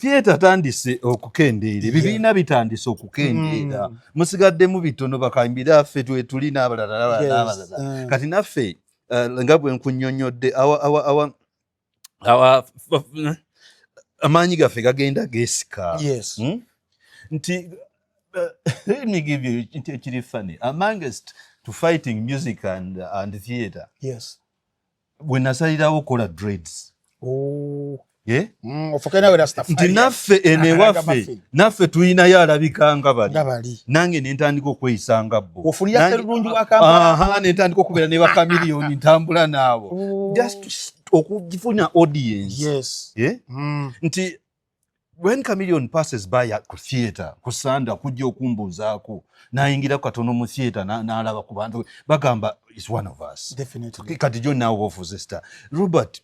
Theatre tandise okukendeera, ebibiina bitandise okukendeera, musigaddemu bitono, bakambira affe twetuli n'abalala n'abalala. Kati naffe nga bwe nkunnyonnyodde, amaanyi gaffe gagenda geesika. Nti let me give you nti ekiri funny amongst to fighting music and theatre, bwe nasalirawo okukola dreads. Oh. Yeah? Ofuke nawe Rastafarian. Nti naffe eno ewaffe naffe tulinayo alabika nga bali. Nga bali. Nange nentandika okweyisa nga bo. Ofunira Sserulungi wa Kampala. Aha, nentandika okubeera ne bakamiliyoni, ntambula naabo. Just okufuna audience. Yeah? Nti when Chameleon passes by ku theatre ku Sanda, kujja okumbuuzaako, n'ayingira katono mu theatre, n'alaba ku bantu, bagamba is one of us. Kati jo naawe ofuuse star. Robert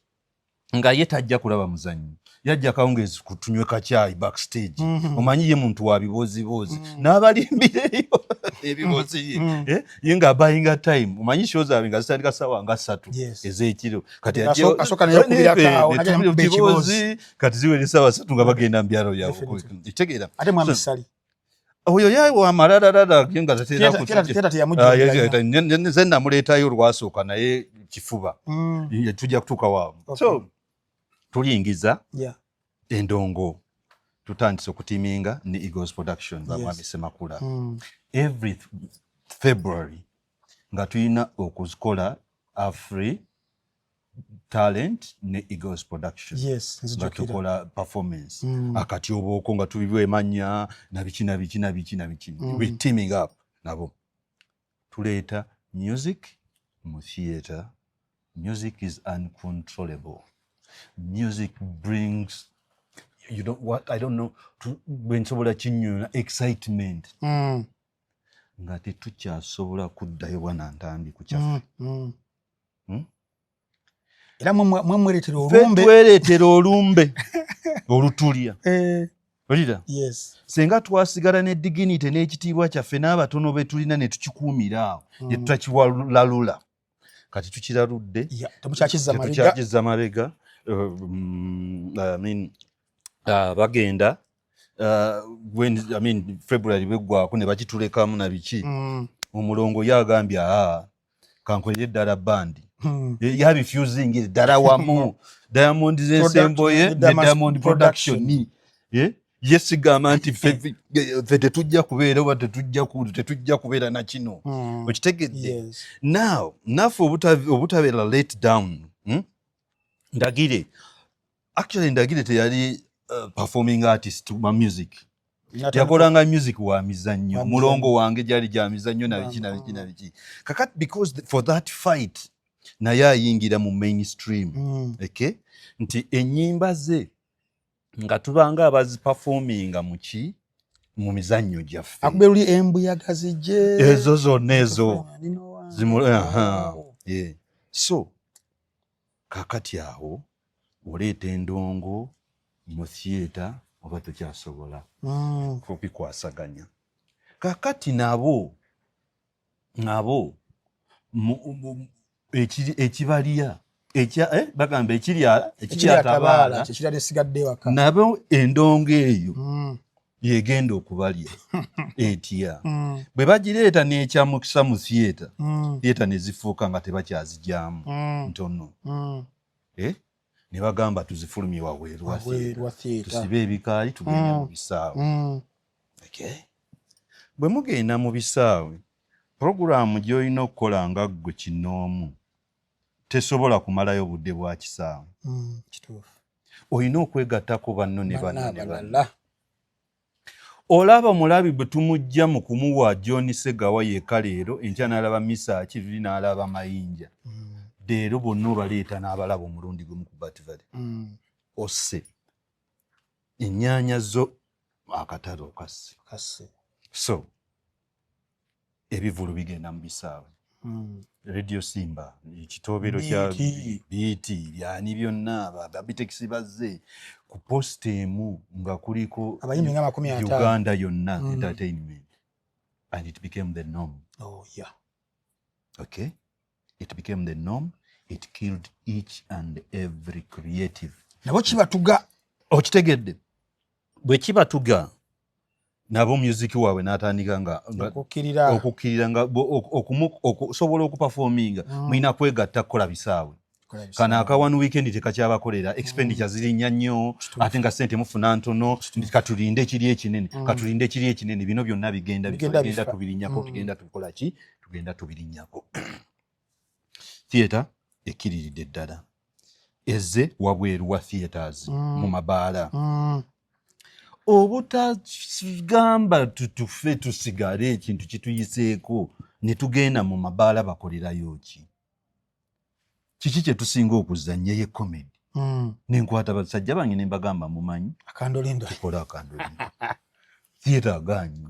nga ye tajja kulaba muzannyo, yajja kawungeezi kutunywe kacyayi backstage. Omanyi ye muntu wa bibooziboozi, n'abalimbireyo ebiboozi ye. Eh, ye nga abayinga time, omanyi show zaabwe nga zitandika sawa nga 3 ez'ekiro. Kati asooka naye okubirako awo, ne najja tubira namukuba ekiboozi, ekiboozi. Kati ziwera essaawa 3 nga bagenda mu byalo byabwe. Kitegeera? Ate mwami Ssali. Oyo ye wamalalalala ye nga tatera Theatre teyamujjukira. Ah, nze namuleetayo olwasooka naye kifuba. Ye tujja kutuuka waawo. So tuliyingiza endongo, tutandise okutiminga ne Eagles Production, bamwami Semakula. Every February nga tulina okuzikola Afri Talent ne Eagles Production. Nga Nzijukira. Tukola performance akatyobooko nga tubibwemanya nabiki nabiki nabiki nabiki. We teaming up nabo, tuleeta music mu theatre. Music is uncontrollable. Music brings, you don't what, I don't know bwe nsobola kinnyonnyola, excitement nga tetukyasobola kuddayo bwana Ntambi ku kyaffe. Era mwe mwereetera Ffe olumbe. Twereetera olumbe olutulya. Olira? Yes. Senga twasigala ne dignity n'ekitiibwa kyaffe n'abatono be tulina ne tukikuumira awo, ne tutakiwalalula. Kati tukiraludde. Yeah, temukyakizza mabega. Tetukyakizza mabega. I mean, bagenda when, I mean, February bweggwako ne bakitulekamu na biki. Omulongo ye agambye, aa, kankolere eddala bandi. Yabifusingira ddala wamu Diamond z'ensembo ye ne Diamond Production. Ye sigamba nti ffe tetujja kubeera oba tetujja kubeera na kino. Okitegedde? Yes. Now naffe obutabeera let down, Ndagire, actually Ndagire teyali performing artist wa music, yakolanga music wa mizannyo. Mulongo wange gyali gya mizannyo nabiki nabiki nabiki. Kakati because for that fight naye ayingira mu mainstream. Okay? Nti ennyimba ze nga tubanga abaziperforminga muki mu mizannyo gyaffe. Akube luli embuyaga zijje. Ezo zonna ezo aha, yeah. So kakati awo oleeta endongo mu theatre oba tokyasobola kubikwasaganya. Kakati nabo ekibalya bagamba ekirya Ekirya atabaala. Tabaala kyekirya nesigadde ewaka. Nabo endongo eyo yegenda okubalya etya? Bwe bagireeta n'ekyamukisa mu theatre, theatre ne zifuuka nga tebakyazigyamu ntono. Eh? Ne bagamba tuzifulumye wabweru wa Wabweru wa theatre. theatre. Tusibe ebikaali tugende mu bisaawe. Okay. Bwe mugenda mu bisaawe, puroguraamu gy'olina okukola nga ggwe kinoomu tesobola kumalayo budde bwa kisaawe. Kituufu. Olina okwegattako banno ne banno Banna ne banno. abalala. Olaba omulabi bwe tumujja mu kumuwa John Segawa yekka leero, enkya n'alaba Misaaki, luli n'alaba Mayinja. Leero bonna obaleeta n'abalaba omulundi gumu ku Bat Valley. Osse ennyaanya zo akatale okasse. Kasse. So Ebivulu bigenda mu bisaawe. Radio Simba, ekitobero kya BT, byani byonna, babitekisi bazze ku post emu nga kuliko abayimbi nga 50 Uganda yonna entertainment, and it became the norm. Oh yeah. Okay, it became the norm. It killed each and every creative. Nabo kibatuga. Okitegedde, bwe kibatuga nabo music waabwe n'atandika nga okukkirira nga okusobola okuperforminga mulina kwegatta kukola bisaawe. Kano aka one weekend tekakyabakolera, expenditure zirinnya nnyo, ate nga ssente mufuna ntono. Katulinde ekiri ekinene, katulinde ekiri ekinene. Bino byonna bigenda tugenda tubirinnyako, tugenda tukola ki, tugenda tubirinnyako. Theatre ekkiriridde ddala, ezze wabweru wa theatres mu mabaala. Obutagamba tutufe tusigale ekintu kituyiseeko ne tugenda mu mabaala, bakolerayo ki? Kiki kye tusinga okuzannya? Ye comedy. Nenkwata basajja bange ne mbagamba, mumanyi, akandolindo, tukole akandolindo. Theatre aganyi,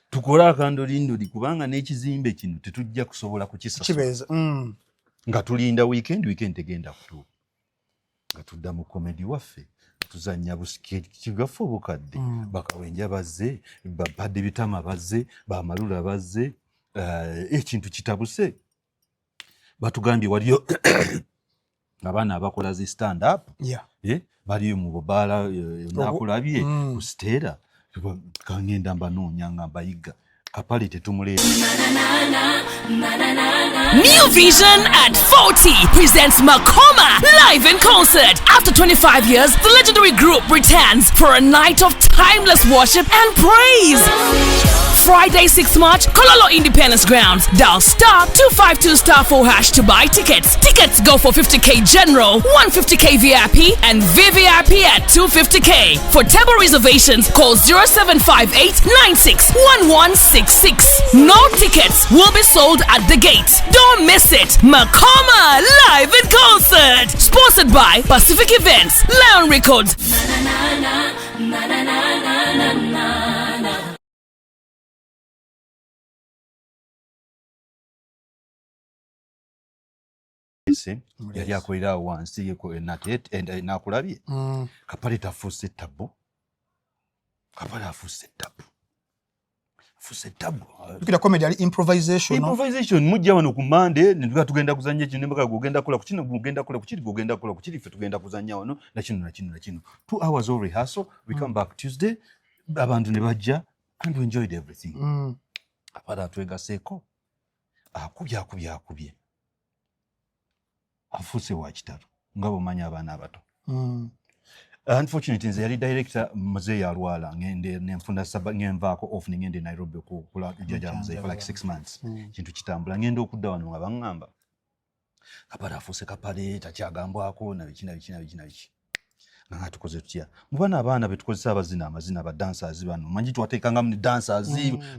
tukole akandolindoli, kubanga n'ekizimbe kino tetujja kusobola kukisasula nga tulinda weekend. Weekend tegenda kutuuka nga tudda mu comedy waffe, tuzanya busikigaffe obukadde. Bakawenja bazze, bapadde bitama bazze, bamalula bazze, ekintu kitabuse. Batugambye waliyo abaana abakola zi stand up, baliyo mu bubaala, nakulabye ku Stella, kangenda mbanoonya nga mbayiga. Kapale tetumuleeta. New Vision at 40 presents Makoma live in concert. After 25 years, the legendary group returns for a night of timeless worship and praise. Friday, 6 March, Kololo Independence Grounds. Dial *252*4# to buy tickets. Tickets go for 50K General, 150K VIP, and VVIP at 250K. For table reservations, call 0758 961166. No tickets will be sold at the gate. Don't miss it. Makoma live in concert. Sponsored by Pacific Events, Lion Records. Na na na na na na na. Yali akolera awo wansi nakulabye. Kapale tafuuse tabu, Kapale afuuse tabu, afuuse tabu. Jjukira comedy ali improvisation. Improvisation. Mujja wano ku Mande ne tugenda kuzannya kino, nembaga gugenda kukola ku kino, gugenda kukola ku kiri, gugenda kukola ku kiri, ffe tugenda kuzannya wano na kino na kino na kino. 2 hours of rehearsal, we come back Tuesday, abantu ne bajja and we enjoyed everything. Kapale atwegaseeko, akubye, akubye, akubye, afuuse wa kitalo nga bw'omanyi abaana abato. Unfortunately, nze yali director muzeeyi alwala, ngende nenfuna saba, ngenvaako off nengende Nairobi okula jjajja muzeeyi for like 6 months. Kintu kitambula, ngenda okudda wano nga baŋŋamba Kapale afuuse Kapale, takyagambwako nabiki nabiki nabiki nabiki. Nga tukoze tutya mu bano abaana betukozesa abazina amazina, ba dancers bano manyi twateekangamu ne dancers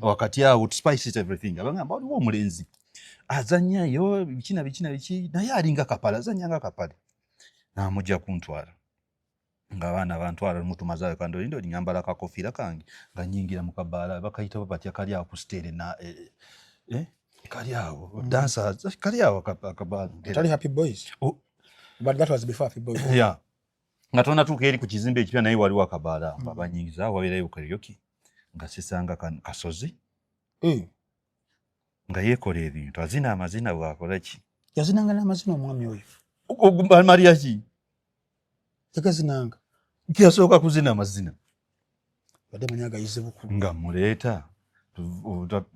wakati awo to spice it everything. Abagamba waliwo omulenzi azannyayo biki na biki na biki, naye alinga Kapale, azannya nga Kapale, namujja kuntwala ng'abaana bantwala lumu tumaze kandolindo, nyambala akakofiira kange nga nyingira mu kabaala bakayita batya kali awo ku Stella na kali awo dancers kali awo akabaala. Tali Happy Boys? Oh. But that was before Happy Boys. Yeah, nga tonatuuka eri ku kizimbe ekipya, naye waliwo akabaala mm. Banyingiza wabeerayo karaoke nga sisanga kasozi nga yeekola ebintu, azina amazina, bwakola ki. Yazinanga n'amazina omwami oyo? Maria ki? Yagazinanga. Yasooka kuzina amazina. Badde manyi agayize bukulu. Nga muleeta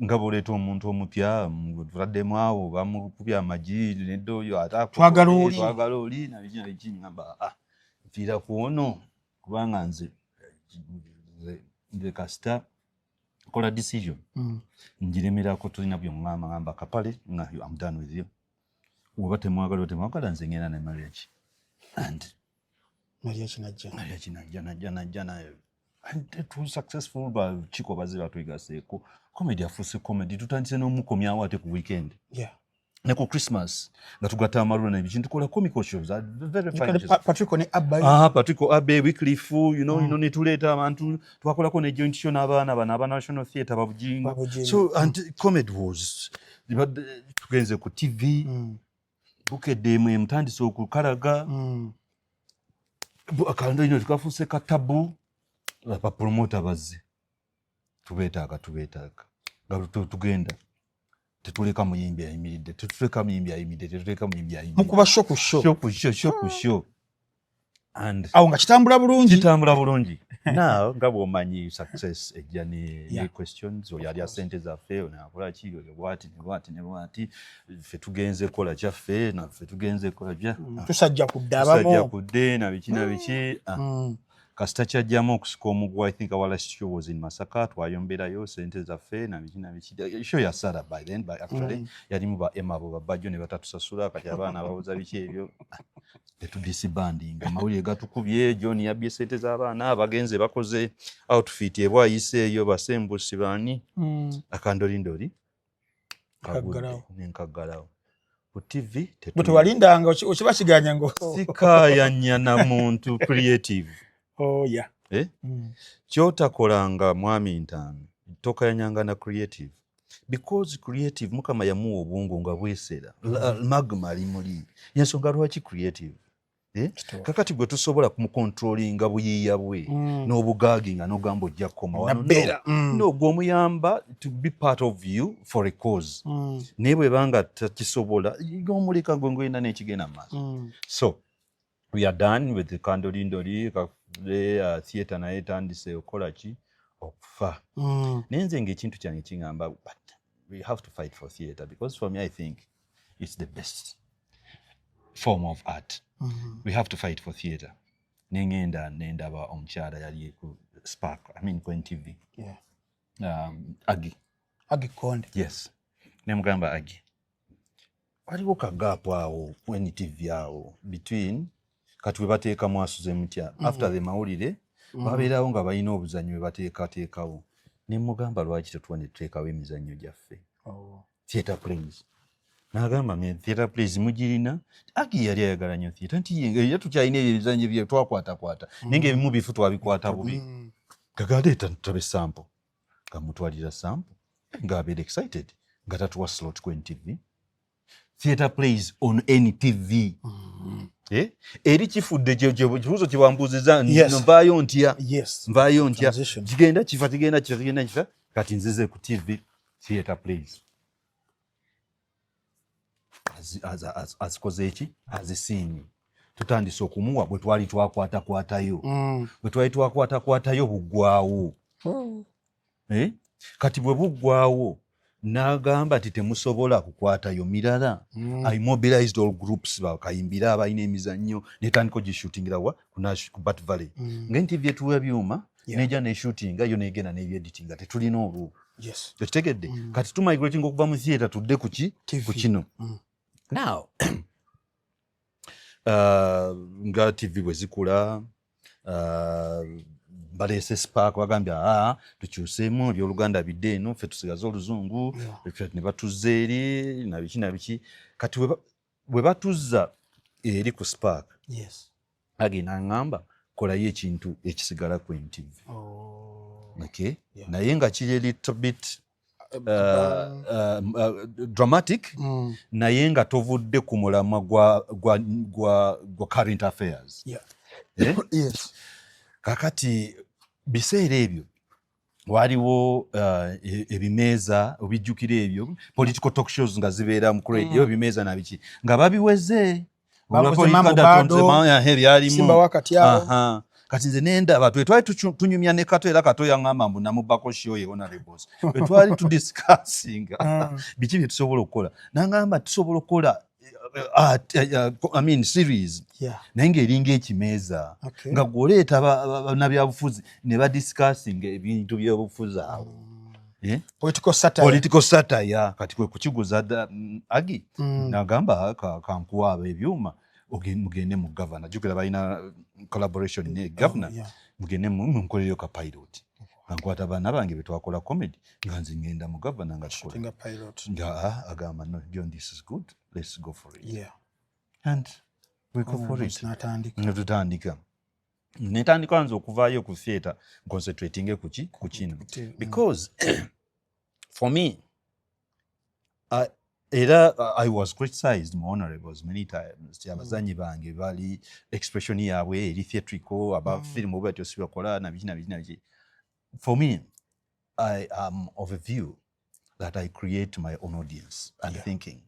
nga bwoleeta omuntu omupya, tutaddemu awo bamukubya amagi nedda oyo ate Twagala oli. Twagala oli nabiki nabiki. Ngamba, ah, nfiira ku ono kubanga nze kasita kola decision ngiremerako. Tulina byoŋŋamba, ngamba Kapale nga I'm done with you. Oba temwagala oba temwagala, nze ngenda ne marriage and Mariachi najja. Mariachi najja, najja, najja naye and it was successful. Bakiko bazze batwegaseeko, comedy afuuse comedy, tutandise n'omukomyawo ate ku weekend. Ne ku Christmas nga tugatta amalula nebiki, ntukola comical shows, very fine shows. Patrico ne Abba. Ah, Patrico, Abe, Wycliffe, netuleeta abantu, twakolako ne joint show n'abaana bano aba National Theatre, Babujingo. Babujingo. So, and comedy was, tugenze ku TV, Bukedde emwe mutandise okukalaga. Akando ino tukafuuse katabu, bapromota bazze, tubeetaaga, tubeetaaga, nga tugenda tetuleka muyimbi ayimiridde, tetuleka muyimbi ayimiridde, tetuleka muyimbi ayimiridde. Mukuba show ku show. Show ku show, show ku show, and Awo nga kitambula bulungi. Kitambula bulungi. Now, nga bw'omanyi, success ejja ne questions. Oyo alya sente zaffe, ono akola ki, oyo bwati ne bwati ne bwati. Ffe tugenze kola kyaffe, naffe tugenze kola bya Tusajja kudde Tusajja abamu. kudde na biki na biki. Ah. Kasita kyajjamu okusika omuguwa. I think our last show was in Masaka, twayomberayo sente zaffe na biki na biki. Show yasala by then, but actually yalimu ba Emma, abo babajjo ne batatusasula. Kati abaana babuza biki ebyo, tetudisbanding, amawulire gatukubye, John yabbye sente z'abaana, bagenze bakoze outfit ebwayise eyo, basembusi baani. Akandolindoli Kaggalawo. Nenkaggalawo ku TV. Bwe tewalindanga okiba kiganya ngo Sikayanya na muntu creative. Oh yeah. Eh? Kyotakolanga mwami ntaano, tokayanyanga na creative, because creative Mukama yamuwa obwongo nga bwesera. Magma ali muli, yensonga lwaki creative, eh? Kakati gwe tusobola kumucontrollinga buyiiya bwe n'obugaagi nga n'ogamba ojja kukoma wano. Nabeera. No. No, gwe omuyamba to be part of you for a cause, naye bwebanga takisobola, omuleka gwe ngwena n'ekigenda mu maaso. So we are done with the Kandolindoli theatre, naye etandise okukola ki, okufa. Naye nze nga ekintu kyange kiŋŋamba, but we have to fight for theatre, because for me I think it's the best form of art. We have to fight for theatre. Nengenda nendaba omukyala yali ku Spark, I mean ku NTV, Agi. Agi Konde. Yes, nemugamba, "Agi, waliwo kagap awo ku NTV awo between kati we bateekamu asuze mutya after the mawulire, babeerawo nga balina obuzannyo bwe bateekateekawo." Nemugamba, "Lwaki tetuwa ne tuteekawo emizannyo gyaffe, theatre plays?" N'agamba, "Me theatre plays mugirina." Agi yali ayagala nnyo theatre, nti era tukyalina ebyo ebizannyo bye twakwatakwata, naye nga ebimu bifu, twabikwata bubi. Gagaleeta tutabe sample, nga mutwalira sample, ng'abeera excited, nga tatuwa slot ku NTV, theatre plays on NTV. Eh? Eri kifudde kibuuzo kyewambuuziza. Nvaayo ntya? Nvaayo ntya? Transition. Kigenda kifa, kigenda kifa, kigenda kifa. Kati nzize ku TV, theatre plays azikoze eki, azisiimye, tutandise okumuwa bwe twali twakwatakwatayo. Bwe twali twakwatakwatayo buggwawo. Eh? Kati bwe buggwawo, n'agamba nti temusobola kukwatayo mirala. I mobilized all groups bakayimbira abalina emizannyo, netandika ogishootingira wa ku Bat Valley. Nga NTV etuwa byuma, nejja neshootinga yo, negenda nebyeditinga, tetulina olwo. Okitegedde? Kati tumigrating okuva mu theatre tudde kuki? TV. Ku kino. Now nga TV bwe zikula, baleese Spark, bagambye, "Aa, tukyuseemu, ebyoluganda bidde eno, ffe tusigaze oluzungu." Ne batuzza eri nabiki nabiki. Kati bwe batuzza eri ku Spark, agenda aŋŋamba, "Kolayo ekintu ekisigala ku NTV." Oh. Okay? Yeah. Naye nga kiri a little bit dramatic, naye nga tovudde ku mulamwa gwa current affairs. Eh? Yes. Kakati biseera ebyo waliwo ebimeeza, obijjukira ebyo, political talk shows nga zibeera mu radio, ebimeeza nabiki nga babiweze. Bakoze Mambo Bado, Byalimu. Simba wakati awo. Aha. Kati nze nendaba twe twali tunyumya ne Kato, era Kato yaŋŋamba mbu namubako show ye honorables, bwe twali tudiscussinga biki bye tusobola okukola, naŋŋamba tusobola okukola I mean, series, naye ng'eringa ekimeeza, nga gwoleeta bannabyabufuzi ne badiscussinga ebintu byobufuzi awo. Eh? Political satire. Political satire. Kati kwe kukiguza Agi. Nagamba, "Kankuwa abo ebyuma, mugende mu gavana." Jjukira balina collaboration ne gavana. Oh, yeah. "Mugende munkolereyo ka pilot." Nga nkwata baana bange betwakola comedy, nga nze ngenda mu gavana nga tukola. Shooting a pilot. Nga agamba, "No John, this is good, let's go for it." And we go for it. Natandika. Ne tutandika, netandika nze okuvaayo ku theatre, concentrating kuki, ku kino, because for me era I was criticized mu honorables many times ti abazanyi bange bali expression yaabwe eri theatrical, aba film batyo si bakola, nabiki nabiki nabiki. For me, I am of a view that I create my own audience and thinking,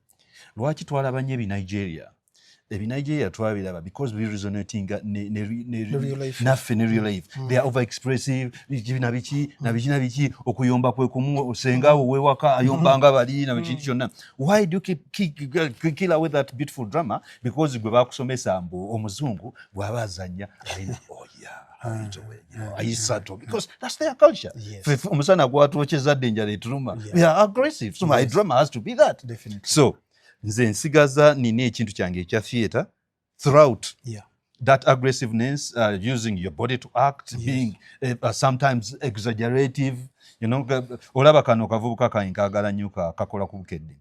lwaki twalaba nnyo ebinigeria? Ebinigeria twabiraba because we resonating ne Ne real life. Naffe ne real life. They are over expressive, biki nabiki nabiki nabiki, okuyomba kwe kumu, senga wo wewaka ayomba nga bali na kintu kyonna. Why do you keep kill away that beautiful drama? Because gwe bakusomesa mbu omuzungu bw'aba azannya alina, oh yeah, ayisato, because that's their culture. Ffe omusana gwatwokyeza dde, enjala etuluma, we are aggressive, so my drama has to be that. So nze nsigaza nina ekintu kyange ekya theatre throughout, that aggressiveness, using your body to act, being sometimes exaggerative. Olaba kano kavubuka kange kaagala nnyo, kakola ku Bukedde.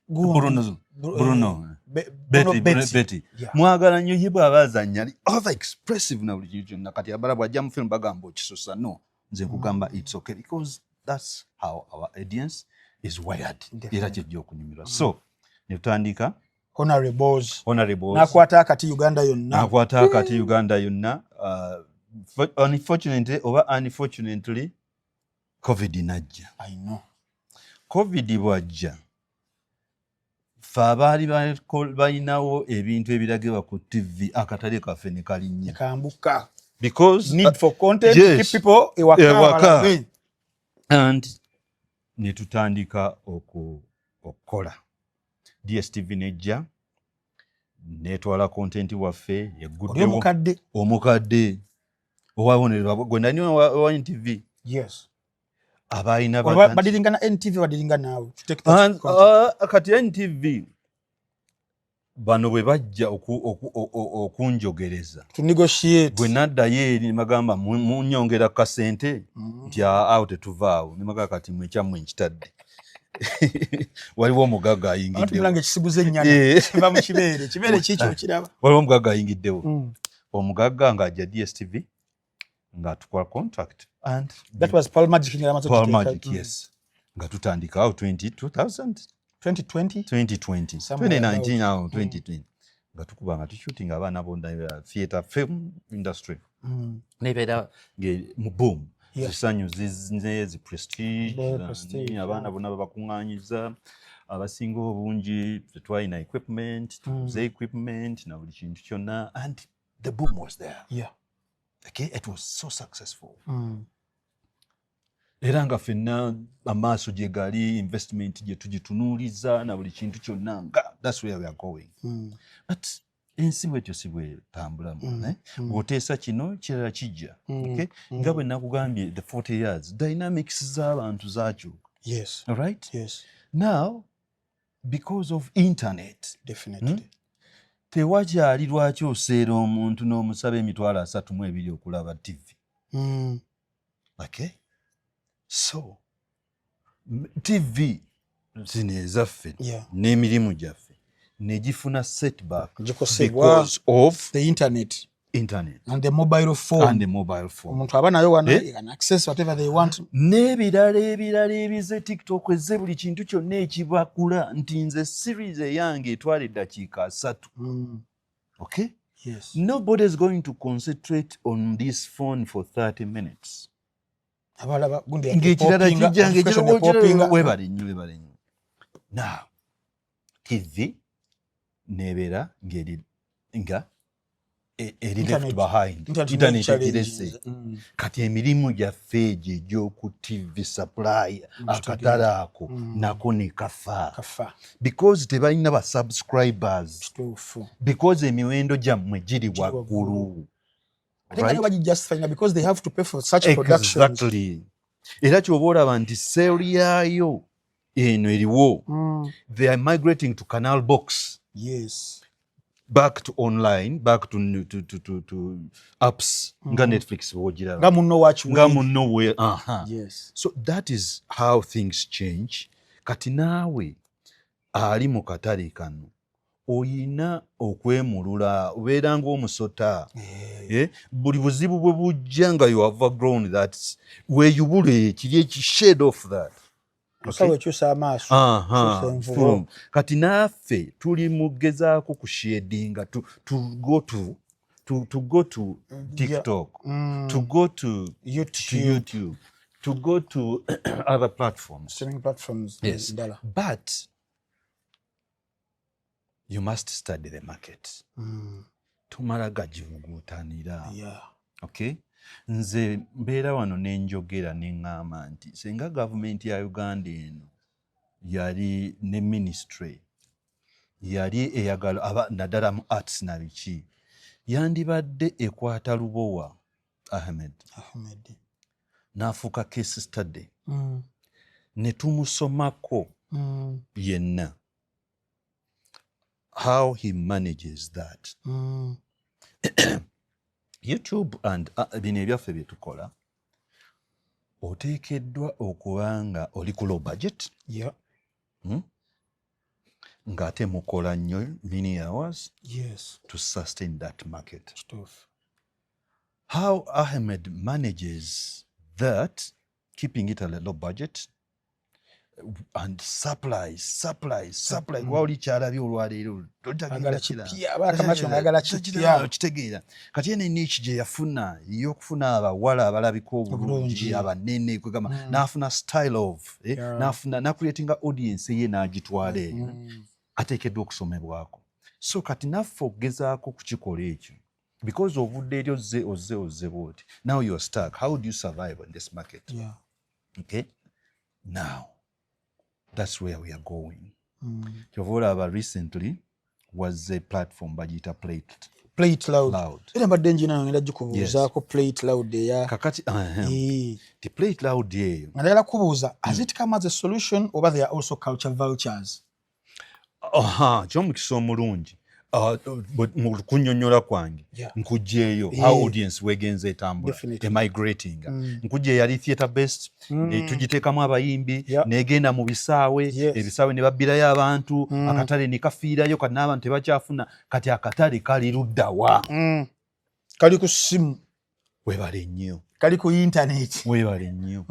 Bruno, Bruno. Bruno Betty, Betty. Betty. Mwagala nnyo ye, bw'aba azannya ali over expressive na buli kintu kyonna. Kati abala bw'ajja mu film bagamba okisusa. No, nze nkugamba it's okay, because that's how our audience is wired, era kyejja okunyumirwa. So ne tutandika Honorables. Honorables. Nakwata akati Uganda yonna. Nakwata akati Uganda yonna. Unfortunately oba unfortunately, COVID najja. I know. COVID bwajja, ffe abaali balinawo ebintu ebiragibwa ku TV, akatale kaffe ne kalinnya. Kambuka. Because Need for content, keep people ewaka. Ewaka. Balabe. And ne tutandika okukola. DStv nejja netwala content waffe. Oli Eguddewo. omukadde. Omukadde owabonererwa gwe nani owa NTV. Abalina Olwa badiringa na NTV, badiringa naawe to take that content. Ah, kati NTV bano bwe bajja okunjogereza To negotiate. Bwe naddayo eri ne bagamba, "Munyongera kasente?" Nti, "Awo tetuvaawo." Ne bagamba, "Kati mwe ekyammwe nkitadde, waliwo omugagga Abantu ayingiddewo." mulanga ekisiguza ennyana kiva mu kibeere, kibeere kikyo kiraba. Waliwo omugagga ayingiddewo. Omugagga ng'ajja DStv ng'atukola contract and That was Pearl Magic nga yamaze Pearl okuteeka. Magic, yes, nga tutandika awo 20 2000 2020. 2020. Somewhere 2019 about. awo 2020, nga tukuba, nga tushooting abaana bonna, theatre film industry nebeera mu boom. Zisanyu zizne, zi Prestige, The Prestige, abaana bonna babakuŋŋaanyiza, abasinga obungi tetwalina equipment, tuguze equipment na buli kintu kyonna, and the boom was there. Okay, it was so successful. Era nga ffenna amaaso gye gali, investment gye tugitunuuliza na buli kintu kyonna, nga that's where we are going. But ensi bwetyo si bwetambulamu. Eh? Bw'oteesa kino, kirala kijja. Okay? Nga bwe nakugambye, the 40 years dynamics z'abantu zakyuka. Right. Now because of internet, Tewakyali lwaki oseera omuntu n'omusaba 32000 okulaba TV. Okay, so TV zino ezaffe n'emirimu gyaffe negifuna setback Gikosebwa. Because of the internet. Internet. And the mobile phone. And the mobile phone. Omuntu aba nayo wano, Eh? you can access whatever they want. N'ebirala ebirala ebize, TikTok ezze, buli kintu kyonna ekibakula nti nze series eyange etwala eddakiika 30. Okay. Nobody is going to concentrate on this phone for 30 minutes. Abalaba gundi Ng'ekirala popinga, kijja notification ng'ekirala epopinga. Webale nnyo, webale nnyo. Now TV nebeera ng'eri nga eri left Internet. behind. Internet Internet challenges. egirese. Kati emirimu gyaffe egyo egy'oku TV supply, akatale ako nako ne kafa. Kafa. Because tebalina ba subscribers. Kituufu. Because emiwendo gyammwe giri waggulu. Ate nga Right? nabo bagijustifyinga because they have to pay for such productions. Exactly. Era kyoba olaba nti sale yaayo eno eriwo, they are migrating to Canal Box. Back to online, back to apps nga Netflix bwogiraba. Nga munno wakiwe. Nga munno we, aha. So that is how things change. Kati naawe ali mu katale kano oyina okwemulula, obeera ng'omusota. Eh, buli buzibu bwe bujja nga you have grown that, weeyubule kiri eki shed off that. Musawo, ekyusa amaaso. Aha, kyusa envubo. From. Kati naffe tuli mugezaako kushedinga to go to TikTok, to go to YouTube. To YouTube, to go to other platforms. Streaming platforms. Yes. Endala. But you must study the market. Tumala gagivuguutanira. Okay, nze mbeera wano nenjogera neŋŋamba nti senga gavumenti ya Uganda eno yali ne ministry yali eyagala aba naddala mu arts na biki, yandibadde ekwata Lubowa Ahmed. Ahmed. N'afuuka case study ne tumusomako yenna, how he manages that YouTube and bino ebyaffe bye tukola, oteekeddwa okuba nga oli ku low budget, Ng'ate mukola nnyo many hours to sustain that market. Kituufu. How Ahmed manages that, keeping it at a low budget and supply, supply, supply, kuba oli kyalabye olwaleero. Agala kipya, aba Camacho ng'ayagala kipya. Kitegeera kati ene niche gye yafuna ey'okufuna abawala abalabika obulungi, Obulungi. abanene, kwegamba n'afuna style of n'afuna n'acreatinga audience ye n'agitwala eyo, ateekeddwa okusomebwako. So kati naffe okugezaako kukikola ekyo, because ovudde eri ozze ozze ozze bwoti, now you are stuck. How do you survive in this market? Okay, now that's where we are going. Kyova olaba recently was a platform bagiyita Play It Play It Loud. Loud. Era mbadde njina ngenda gikubuuzaako, Play It Loud eya Kakati ti Play It Loud eyo Nga njagala kubuuza, has it come as a solution oba they are also culture vultures? Aha, kyomukisa omulungi. Ah, mu kunnyonnyola kwange nkugjeeyo how audience wegenza etambula, emigrating. Nkujja eyali theatre based, ne tugiteekamu abayimbi, negenda mu bisaawe, ebisaawe ne babbirayo abantu, akatale ne kafiirayo. Kati n'abantu tebakyafuna. Kati akatale kali luddawa? Kali ku ssimu. Webale nnyo. Kali ku internet. Webale nnyo.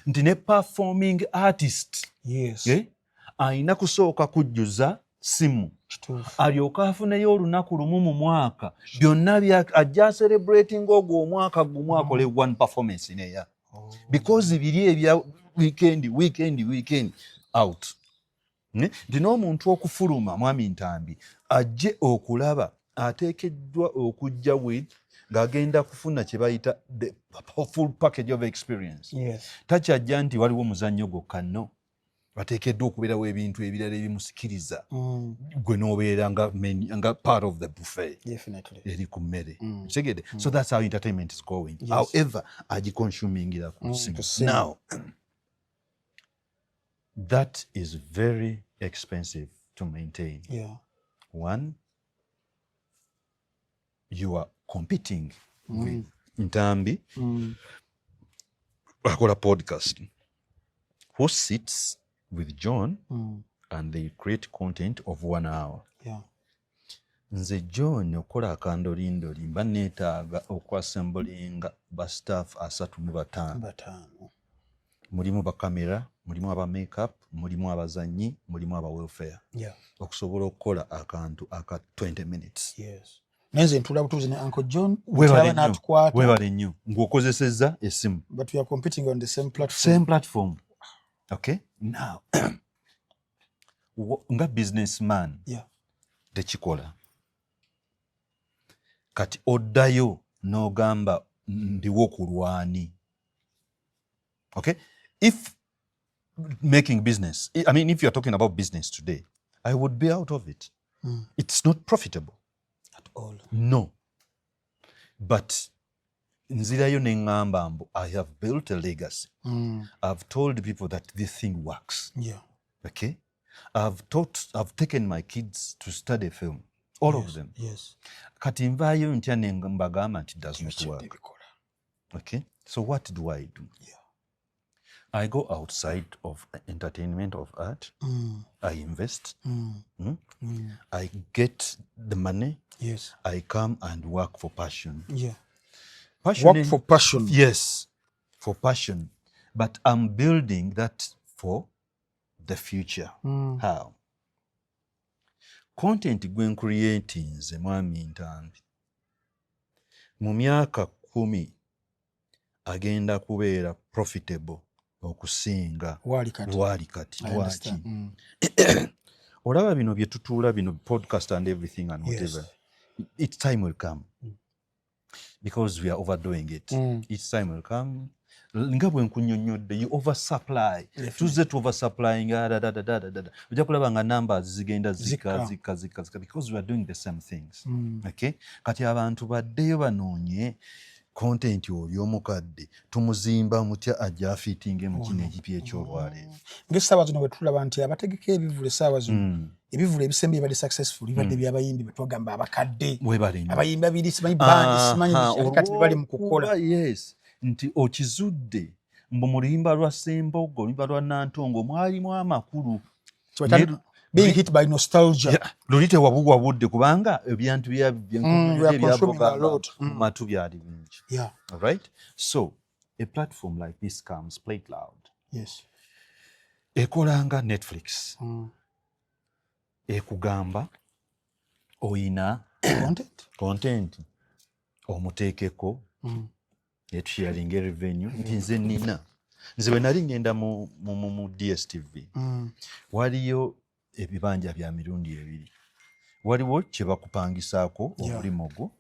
Nti ne performing artist, eh, ayina kusooka kujjuza simu, alyoke afuneyo olunaku lumu mu mwaka byonna ajja celebrating ogwo omwaka gumu, akole one performance neya, because biri ebya weekend, weekend, weekend out. Nti n'omuntu okufuluma, mwami Ntambi, ajje okulaba, ateekeddwa okujja with ng'agenda kufuna kye bayita the full package of experience. Takyajja nti waliwo omuzannyo gwokka, nno bateekeddwa okubeerawo ebintu ebirala ebimusikiriza, gwe n'obeera nga part of the buffet eri ku mmere. Kitegedde? So that's how entertainment is going. However, agiconsumingira ku simu. Ku simu. Now that is very expensive to maintain. One, you are competing with Ntambi akola podcast who sits with John and they create content of one hour. Nze John okola akandolindoli mba neetaaga okwassemblinga ba staff 35. Bataano. Mulimu bakamera, mulimu aba makeup, mulimu abazanyi, mulimu aba welfare, okusobola okukola akantu aka 20 minutes. Yes. Naye nze ntuula butuuzi ne Uncle John. Weebale Tulaba nnyo. n'atukwata. Weebale nnyo ng'okozesezza essimu. But we are competing on the same platform. Same platform. Okay, now nga businessman, tekikola. Kati oddayo n'ogamba ndiwo ku lwani. Okay, if making business, I mean, if you're talking about business today, I would be out of it. It's not profitable at all. No, but nzirayo ne ŋŋamba mbu I have built a legacy. I've told people that this thing works. Okay, I've taught, I've taken my kids to study film. All of them. Yes. Kati nvaayo ntya ne mbagamba nti does not work? Okay, so what do I do? I go outside of entertainment, of art. I invest. I get the money. I come and work for passion. Passion. Work for passion. Yes, for passion, but I'm building that for the future. How? Content gwe ncreatinze, mwami Ntambi, mu myaka 10 agenda kubeera profitable okusinga Waali kati. Waali kati. I Lwaki? understand. Olaba bino bye tutuula bino, podcast and everything and whatever, its time will come because we are overdoing it. Its time will come. Nga bwe nkunnyonnyodde, you oversupply. Tuzze tu oversupplying, dadadadadada, ojja kulaba nga numbers zigenda zika. Zikka. Zika, zika, zika, because we are doing the same things. Okay, kati abantu baddeyo banoonye content. Oli omukadde tumuzimba mutya ajja afiitinge mu kino ekipya ekyolwaleero? Ng'essaawa zino bwe tulaba nti abategeka ebivulu essaawa zino, ebivulu ebisembe ebibadde successful bibadde byabayimbi betwagamba abakadde. Webale nnyo. Abayimbi babiri, simanyi bandi, simanyi biki, ate kati bali mu kukola. Yes, nti okizudde mbu mu luyimba lwa Sembogo, oluyimba lwa Nantongo mwalimu amakulu. Being hit by nostalgia. Yeah, luli tewabuwa budde kubanga ebyantu We are consuming a lot. mu matu byali bingi. Alright, so a platform like this comes, Play Cloud. Ekolanga Netflix. Ekugamba oyina content, content omuteekeko, netusharinga revenue nti nze nina, nze bwe nali ngenda mu DStv, waliyo ebibanja bya mirundi ebiri. Waliwo kye bakupangisaako omulimu gwo,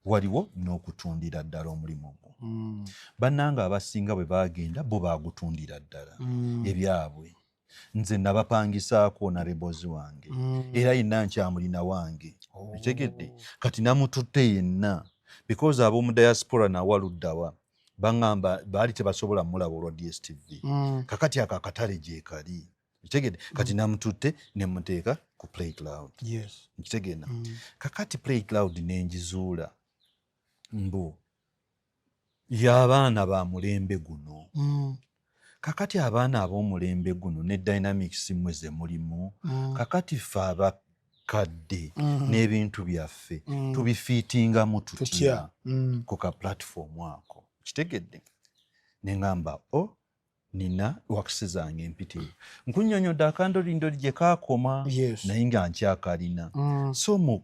waliwo n'okutundira ddala omulimu gwo. Bannanga abasinga bwe bagenda bo bagutundira ddala ebyabwe. Nze nabapangisaako narebozi wange, era yenna nkyamulina wange. Okitegedde? Kati namututte yenna because ab'omu diaspora nawaluddawa baŋŋamba baali tebasobola mulaba olwa DStv. Kakati ako akatale gyekali, okitegedde? Kati namututte nemuteeka ku Play Cloud. Nkitegedde? Kakati Play Cloud nengizuula mbu y'abaana ba mulembe guno. Kakati abaana ab'omulembe guno ne dynamics mmwe ze mulimu, kakati ffe abakadde n'ebintu byaffe tubifiitingamu tutya Tutya? Ku ka platform ako? Kitegedde? Neŋŋamba o nina works zange empitirivu. Nkunnyonnyodde akandolindoli gye kaakoma, naye nga nkyakalina. So mu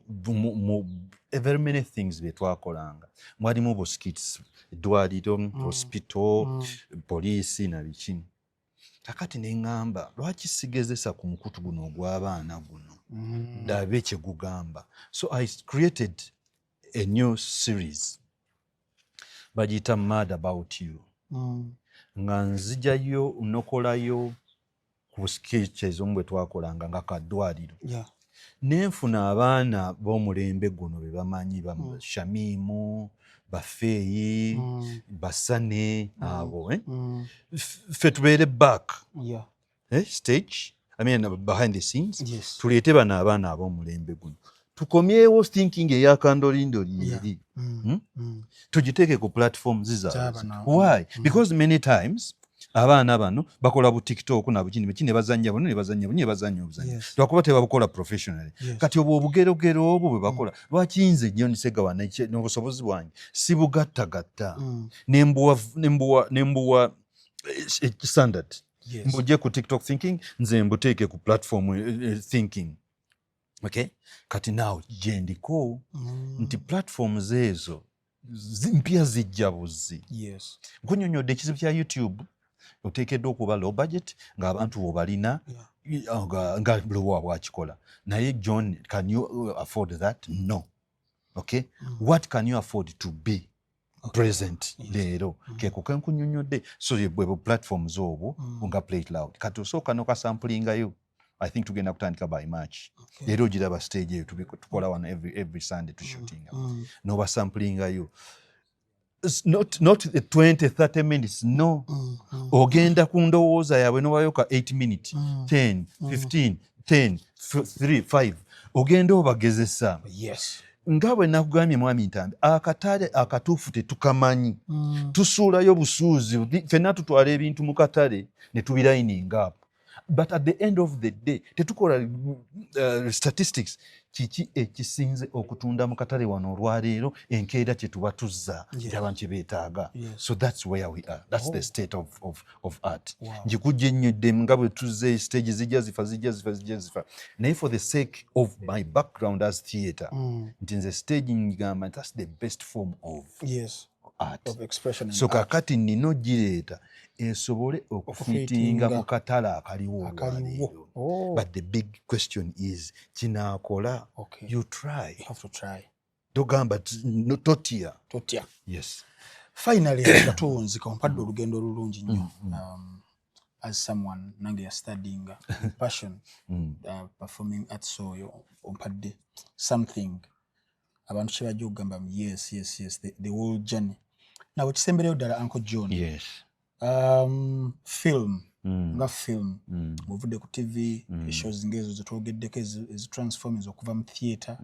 very many things bye twakolanga mwalimu bu skits, eddwaliro, hospital, poliisi na biki. Kakati ne ŋŋamba lwaki sigezesa ku mukutu guno ogw'abaana guno, ndabe kye gugamba. So I created a new series, bagiyita Mad About You, nga nzijayo nokolayo ku sketches omu bwe twakolanga nga kaddwaliro, nenfuna abaana b'omulembe guno be bamanyi ba Shamimu, Bafeeyi, Basane abo, eh? Ffe tubeere back, stage, I mean, behind the scenes. Tuleete bano abaana ab'omulembe guno, tukomyewo thinking eyakandolindoli eri, Tugiteeke ku platforms zaabwe. Z'abano. Why? Because many times abaana bano bakola bu TikTok na bukini biki, ne bazannya buno, ne bazannya buno, ne bazannya obuzannya, lwakuba tebabukola professionally. Kati obwo obugerogero obwo bwe bakola, lwaki nze John Segawa n'obusobozi bwange sibugattagatta nembuwa standard, mbujje ku TikTok thinking, nze mbuteeke ku platform thinking. Okay, kati now gyendiko nti platforms ezo mpya zijja buzzi. Nkunyonyodde ekizibu kya YouTube, oteekeddwa okuba low budget ng'abantu bobalina, nga lowa bwakikola. Naye John, can you afford that? No. Okay, what can you afford to be present leero? Keko kenkunyonyodde. So bwe bu platforms obwo nga Play Cloud. Kati osooka nokasampulingayo. I think tugenda kutandika by March. Leero ogiraba stage eyo tukola wano every Sunday tushootinga. Nobasampulingayo. It's not the 20 30 minutes, no. Ogenda ku ndowooza yaabwe nobayo ka 8 minutes, 10, 15, 10, 3, 5. Ogenda obagezesa. Yes. Nga bwe nakugambye mwami Ntambi, akatale akatuufu tetukamanyi. Tusuulayo busuuzi, ffenna tutwala ebintu mu katale ne tubirayininga up, but at the end of the day tetukola statistics, kiki ekisinze okutunda mu katale wano olwaleero, enkeera kye tuba tuzza abantu kye beetaaga. So that's where we are, that's the state of art. Ngikujja ennyodde nga bwe tuzze, stage zijja zifa, zijja zifa, zijja zifa, naye for the sake of my background as theatre, nti nze stage ngamba that's the best form of art. Of expression and So art. Kakati nina ogireeta esobole okufitinga mu katale akaliwo Akaliwo. olwaleero. Oh. But the big question is, kinaakola? You try. You have to try. Togamba no, totya. Totya. Yes. Finally, nga tuwunzika, ompadde olugendo olulungi nnyo. As someone nange yastudyinga passion performing arts, oyo ompadde something abantu kyebajja okugamba, yes, the whole journey. Nawe kisembereyo ddala, Uncle John. Yes. Film nga film, bw'ovudde ku TV, shows ng'ezo zetwogeddeko ezitransformings okuva mu theatre,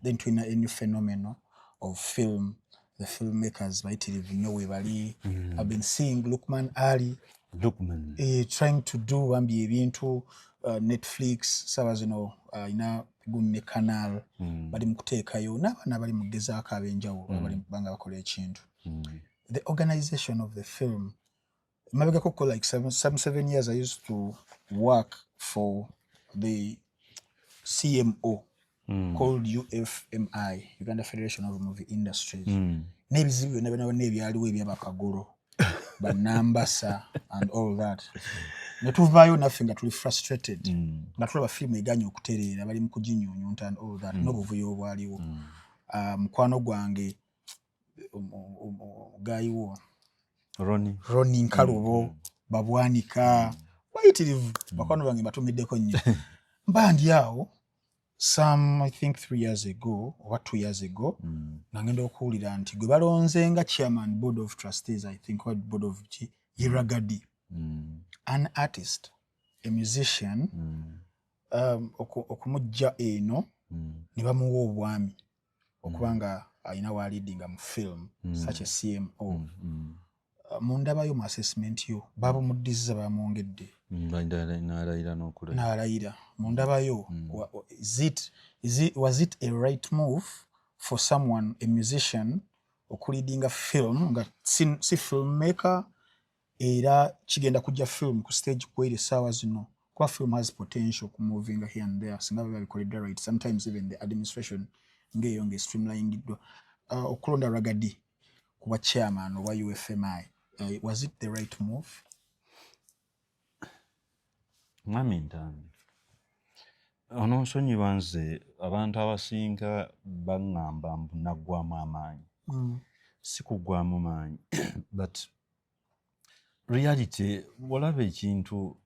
then tulina a new phenomenon of film. The filmmakers bayitirivu nnyo webali. I've been seeing Lukman Ali. Lukman. Trying to do bambi ebintu, Netflix saawa zino ina gundi ne Canal, bali mu kuteekayo n'abaana bali mu kugezaako ab'enjawulo, abali mu kubanga bakola ekintu. The organization of the film, mabegako like some 7 years I used to work for the CMO called UFMI, Uganda Federation of Movie Industries, n'ebizibu byonna byonna byonna ebyaliwo ebyabakagolo banambasa and all that, ne tuvaayo naffe nga tuli frustrated, nga tulaba firimu eganye okutereera, bali mu kuginyunyunta and all that, n'obuvuyo obwaliwo. Ah, mukwano gwange gayiwo Roni. Roni Nkalubo, Babwanika bayitirivu, bakwano bange batumiddeko nnyo. Mba ndi awo some, I think 3 years ago oba 2 years ago, nga ngenda okuwulira nti gwe balonze nga chairman board of trustees, I think, or board of ki, ye Ragga Dee, an artist, a musician, okumujja eno ne bamuwa obwami okuba nga alina waleadinga mu film, such a CMO. Mundabayo, mu assessment yo, babumuddiza, bamwongedde. N'alayira n'okulayira. N'alayira. Mundabayo, was it a right move for someone, a musician, okuleadinga film nga si filmmaker, era kigenda kujja film ku stage kweri essaawa zino, kuba film has potential kumovinga here and there singa biba bikoleddwa right, sometimes even the administration ng'eyo nga streamliningiddwa, okulonda Ragga Dee kuba chairman owa UFMI, was it the right move? Mwami Ntambi, ononsonyiwa, nze abantu abasinga baŋŋamba mbu naggwamu amaanyi. Si kuggwamu maanyi, but reality, olaba ekintu,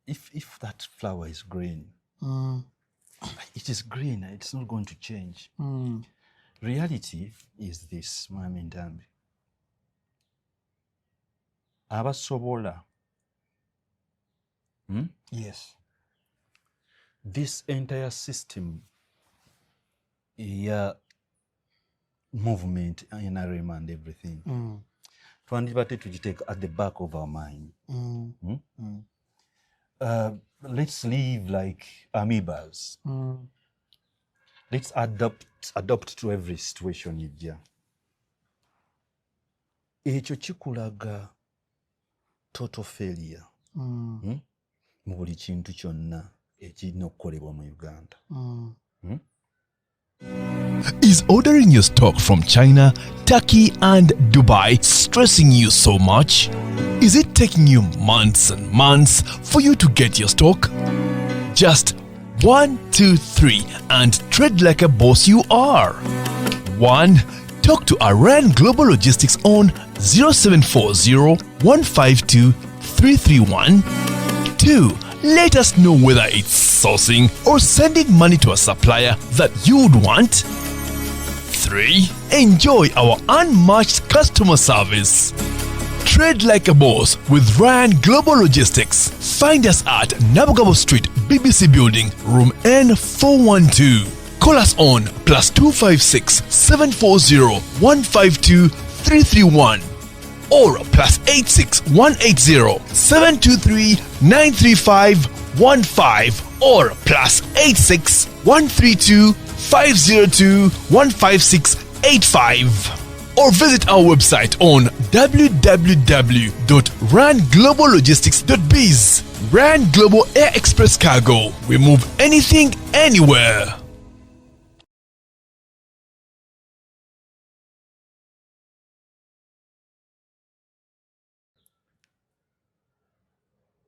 if that flower is green, it is green, it's not going to change. Reality is this, mwami Ntambi, abasobola, Yes. This entire system eya movement, NRM and everything, twandibadde tugiteeka at the back of our mind. Hmm? Let's live like amoebas. Let's adapt to every situation ejja. Ekyo kikulaga total failure, Mu buli kintu kyonna ekirina okukolebwa mu Uganda. Is ordering your stock from China, Turkey, and Dubai stressing you so much? Is it taking you months and months for you to get your stock? Just 1, 2, 3 and trade like a boss you are. 1. Talk to Iran Global Logistics on 0740 152 331. 2. Let us know whether it's sourcing or sending money to a supplier that you would want. 3. Enjoy our unmatched customer service. Trade like a boss with Ryan Global Logistics. Find us at Nabugabo Street, BBC Building, Room N412. Call us on plus 256 740 152 331 or plus 86 180 723 935 15 or plus 86 132 502 156 85 or visit our website on www.rangloballogistics.biz. Rand Global Air Express Cargo. We move anything, anywhere.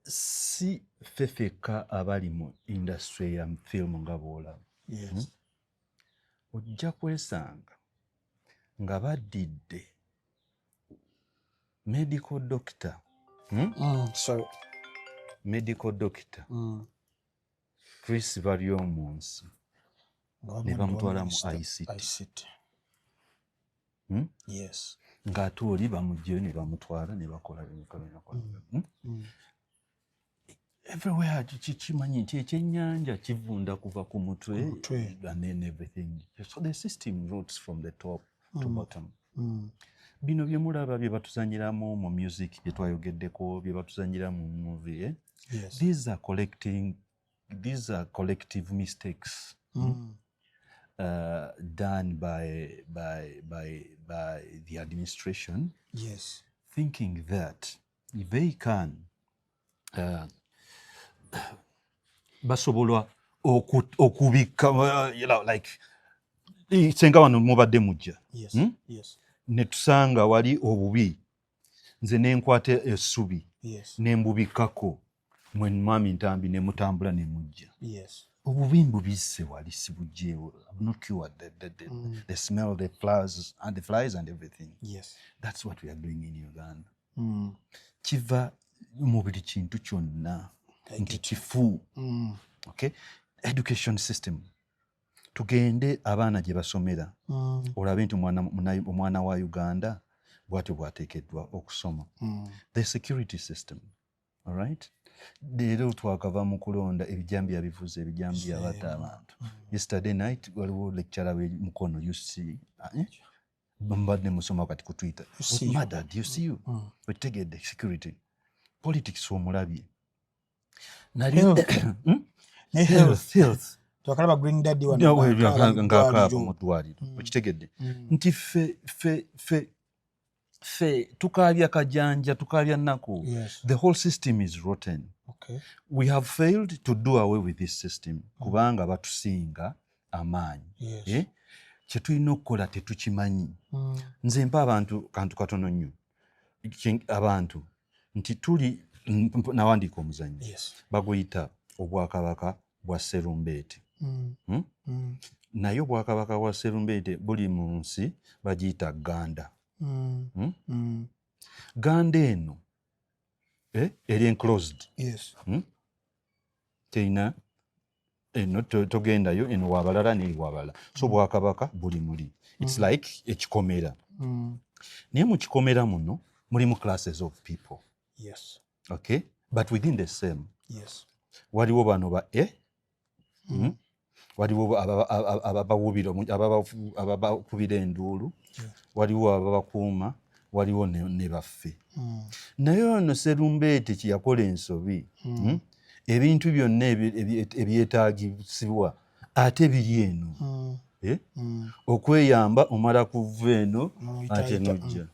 Si ffe ffekka abali mu industry ya film nga bw'olaba. Yes. Ojja kwesanga nga baddidde medical doctor, Sorry. Medical doctor Chris Baryomunsi Nga ne bamutwala mu Minister, ICT. ICT. Yes. Ng'ate oli bamuggyeyo ne bamutwala ne bakola ne bakola ne bakola. Everywhere kimanyi nti ekyennyanja kivunda kuva ku mutwe mutwe. And then everything, so the system roots from the top to bottom. Bino bye mulaba bye batuzanyiramu mu music, bye twayogeddeko, bye batuzanyira mu movie, eh? Yes. These are collective mistakes done by the administration, thinking that they can basobola okubikka like senga wano mubadde mujja, Yes. Ne tusanga wali obubi, nze nenkwata essubi nembubikkako, mwe mwami Ntambi ne mutambula ne mujja. Obubi mbubisse wali, sibugyewo. I've not cured the smell, the flowers and the flies and everything. That's what we are doing in Uganda. Kiva mu buli kintu kyonna nti kifu. Okay, education system, tugende abaana gye basomera, olabe nti omwana wa Uganda bwatyo bwateekeddwa okusoma. The security system, alright, leero twakava mu kulonda, ebijambiya bivuze, ebijambiya batta abantu. Yesterday night waliwo lecturer w'e Mukono UC, eh? Mbadde musoma kati ku Twitter. UCU. Murdered, UCU. Okitegedde? Security, politics, omulabye nali Health. Ne health. Health, health. Twakalaba Green Daddy wano ng'akaaba ng'akaaba mu ddwaliro. Okitegedde nti ffe tukaabya kajanja, tukaabya nnaku. The whole system is rotten. We have failed to do away with this system kubanga batusinga amaanyi. Eh? Kye tulina okukola tetukimanyi. Nze mpa abantu kantu katono nnyo. Abantu nti tuli nawandiika omuzannyo, baguyita Obwakabaka bwa Serumbeete. Naye obwakabaka bwa Serumbeete buli mu nsi bagiyita Ganda. Ganda eno, eh, eri enclosed. Terina eno togendayo, eno wabalala neri wabalala, so bwakabaka buli muli, it's like ekikomera. Naye mu kikomera muno mulimu classes of people. Okay, but within the same, waliwo bano ba e, Waliwo ababakubira enduulu, waliwo ababakuuma, waliwo ne baffe. Naye ono Serumbeete kyeyakola ensobi, Ebintu byonna ebyetaagisibwa ate biri eno. Eh? Okweyamba omala kuva eno ate nojja,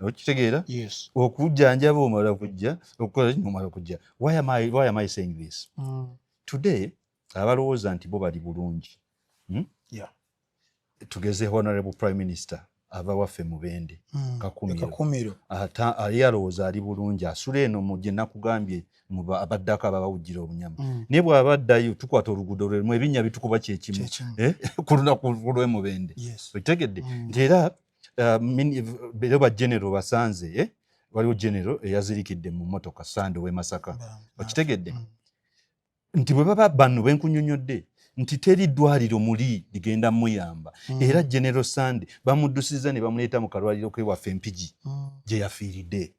okitegeera? Yes. Okujjanjaba omala kujja, okukola kino omala kujja. Why am I saying this? Today abalowooza nti bo bali bulungi, Yeah. Tugeze honorable prime minister ava waffe Mubende, Kakumiro. Kakumiro. Ali alowooza ali bulungi, asula eno mu gye nakugambye abaddako ababawugira obunyama. Naye bw'aba addayo tukwata oluguudo lwemu, ebinnya bitukuba kyekimu. Kyekimu. Eh, ku lunaku lw'emubende. Okitegedde nti era era ba general basanze, eh? Waliwo general eyazirikidde mu motoka Sande w'e Masaka. Okitegedde nti bwe baba bano benkunyonyodde nti teri ddwaliro muli ligenda muyamba, era General Sande bamuddusiza ne bamuleeta mu kalwaliro kewaffe Empigi gye yafiiridde.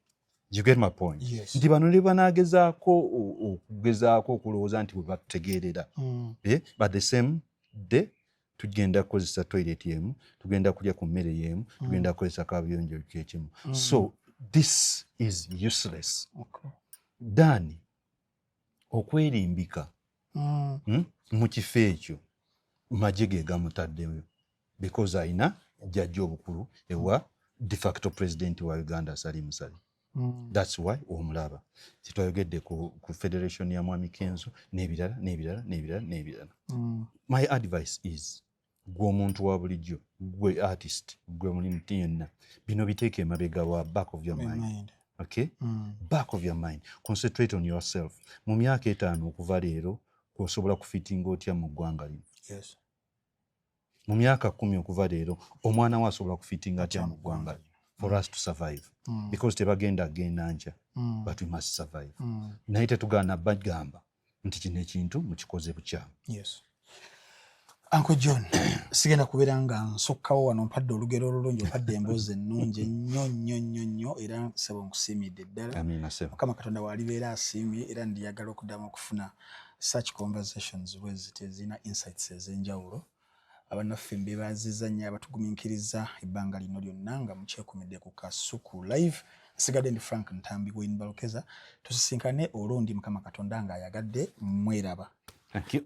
You get my point? Yes. Nti bano ne banaagezaako okugezaako okulowooza nti bwe batutegeerera, eh, but the same day Tugenda kukozesa toilet emu, tugenda kulya ku mmere yemu, tugenda kukozesa kabuyonjo kyekimu. So this is useless. Dan okwerimbika mu kifo ekyo, magye ge gamutaddeyo because ayina jjajja obukulu ewa de facto president wa Uganda, Salim Saleh. That's why omulaba kitwayogedde ku federation ya Mwami Kenzo n'ebirala n'ebirala n'ebirala n'ebirala. My advice is, gwe omuntu wa bulijjo, gwe artist, gwe mulimu yenna, bino biteeke emabega wa back of your mind. Mind. Okay, back of your mind, concentrate on yourself. Mu myaka 5 okuva leero, osobola kufitinga otya mu ggwanga lino? Mu myaka 10 okuva leero, omwana we asobola kufitinga atya mu ggwanga lino for us to survive? Because tebagenda genda nkya, but we must survive. Naye tetugaana bagamba nti kino ekintu mukikoze bukyamu. Yes. Uncle John, sigenda kubeera nga nsukkawo wano. Mpadde olugero olulungi, ompadde emboozi ennungi ennyo nnyo nnyo nnyo, era ssebo nkusiimidde ddala. Amiina, ssebo. Mukama Katonda waalibeera asiimye, era ndiyagala okuddamu okufuna such conversations bwe ziti ezirina insights ez'enjawulo. Abannaffe mbebaziza nnyo abatugumiikiriza ebbanga lino lyonna nga mukyekumidde ku Kasuku Live. Nsigadde ndi Frank Ntambi Wayne Balokeza. Tusisinkane olundi, Mukama Katonda ng'ayagadde. Mweraba. Thank you.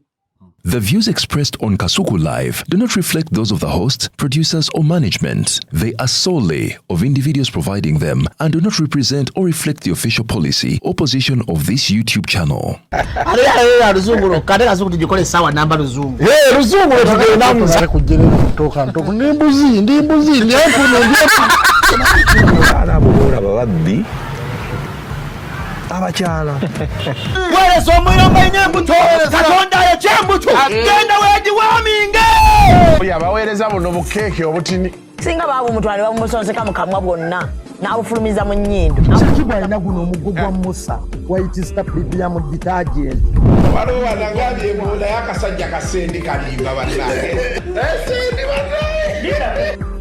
The views expressed on Kasuku Live do not reflect those of the host, producers, or management. They are solely of individuals providing them and do not represent or reflect the official policy or position of this YouTube channel. Ate ate luzungu lwokka, ate Kasuku tugikole essaawa namba luzungu. Luzungu lwetugendamu. Kujjerera kutoka ntoku, ndi mbuzi, ndi mbuzi, ndi empunu, ndi empunu. Abaana abo boolaba babbi abakyala. Weereza omuyomba ina embuto, Katonda ayokya embuto, genda weegiwaaminge. Oyo abaweereza buno bukeeke obutini. Singa baabumutwala ne babumusonseka mu kamwa bwonna n'abufulumiza mu nnyindo. Kibwa alina guno omuggo gwa Musa, White Star Premium detergent. Waliwo wanagambye mbu naye akasajja kasendi kalimba bannange, esendi bannange.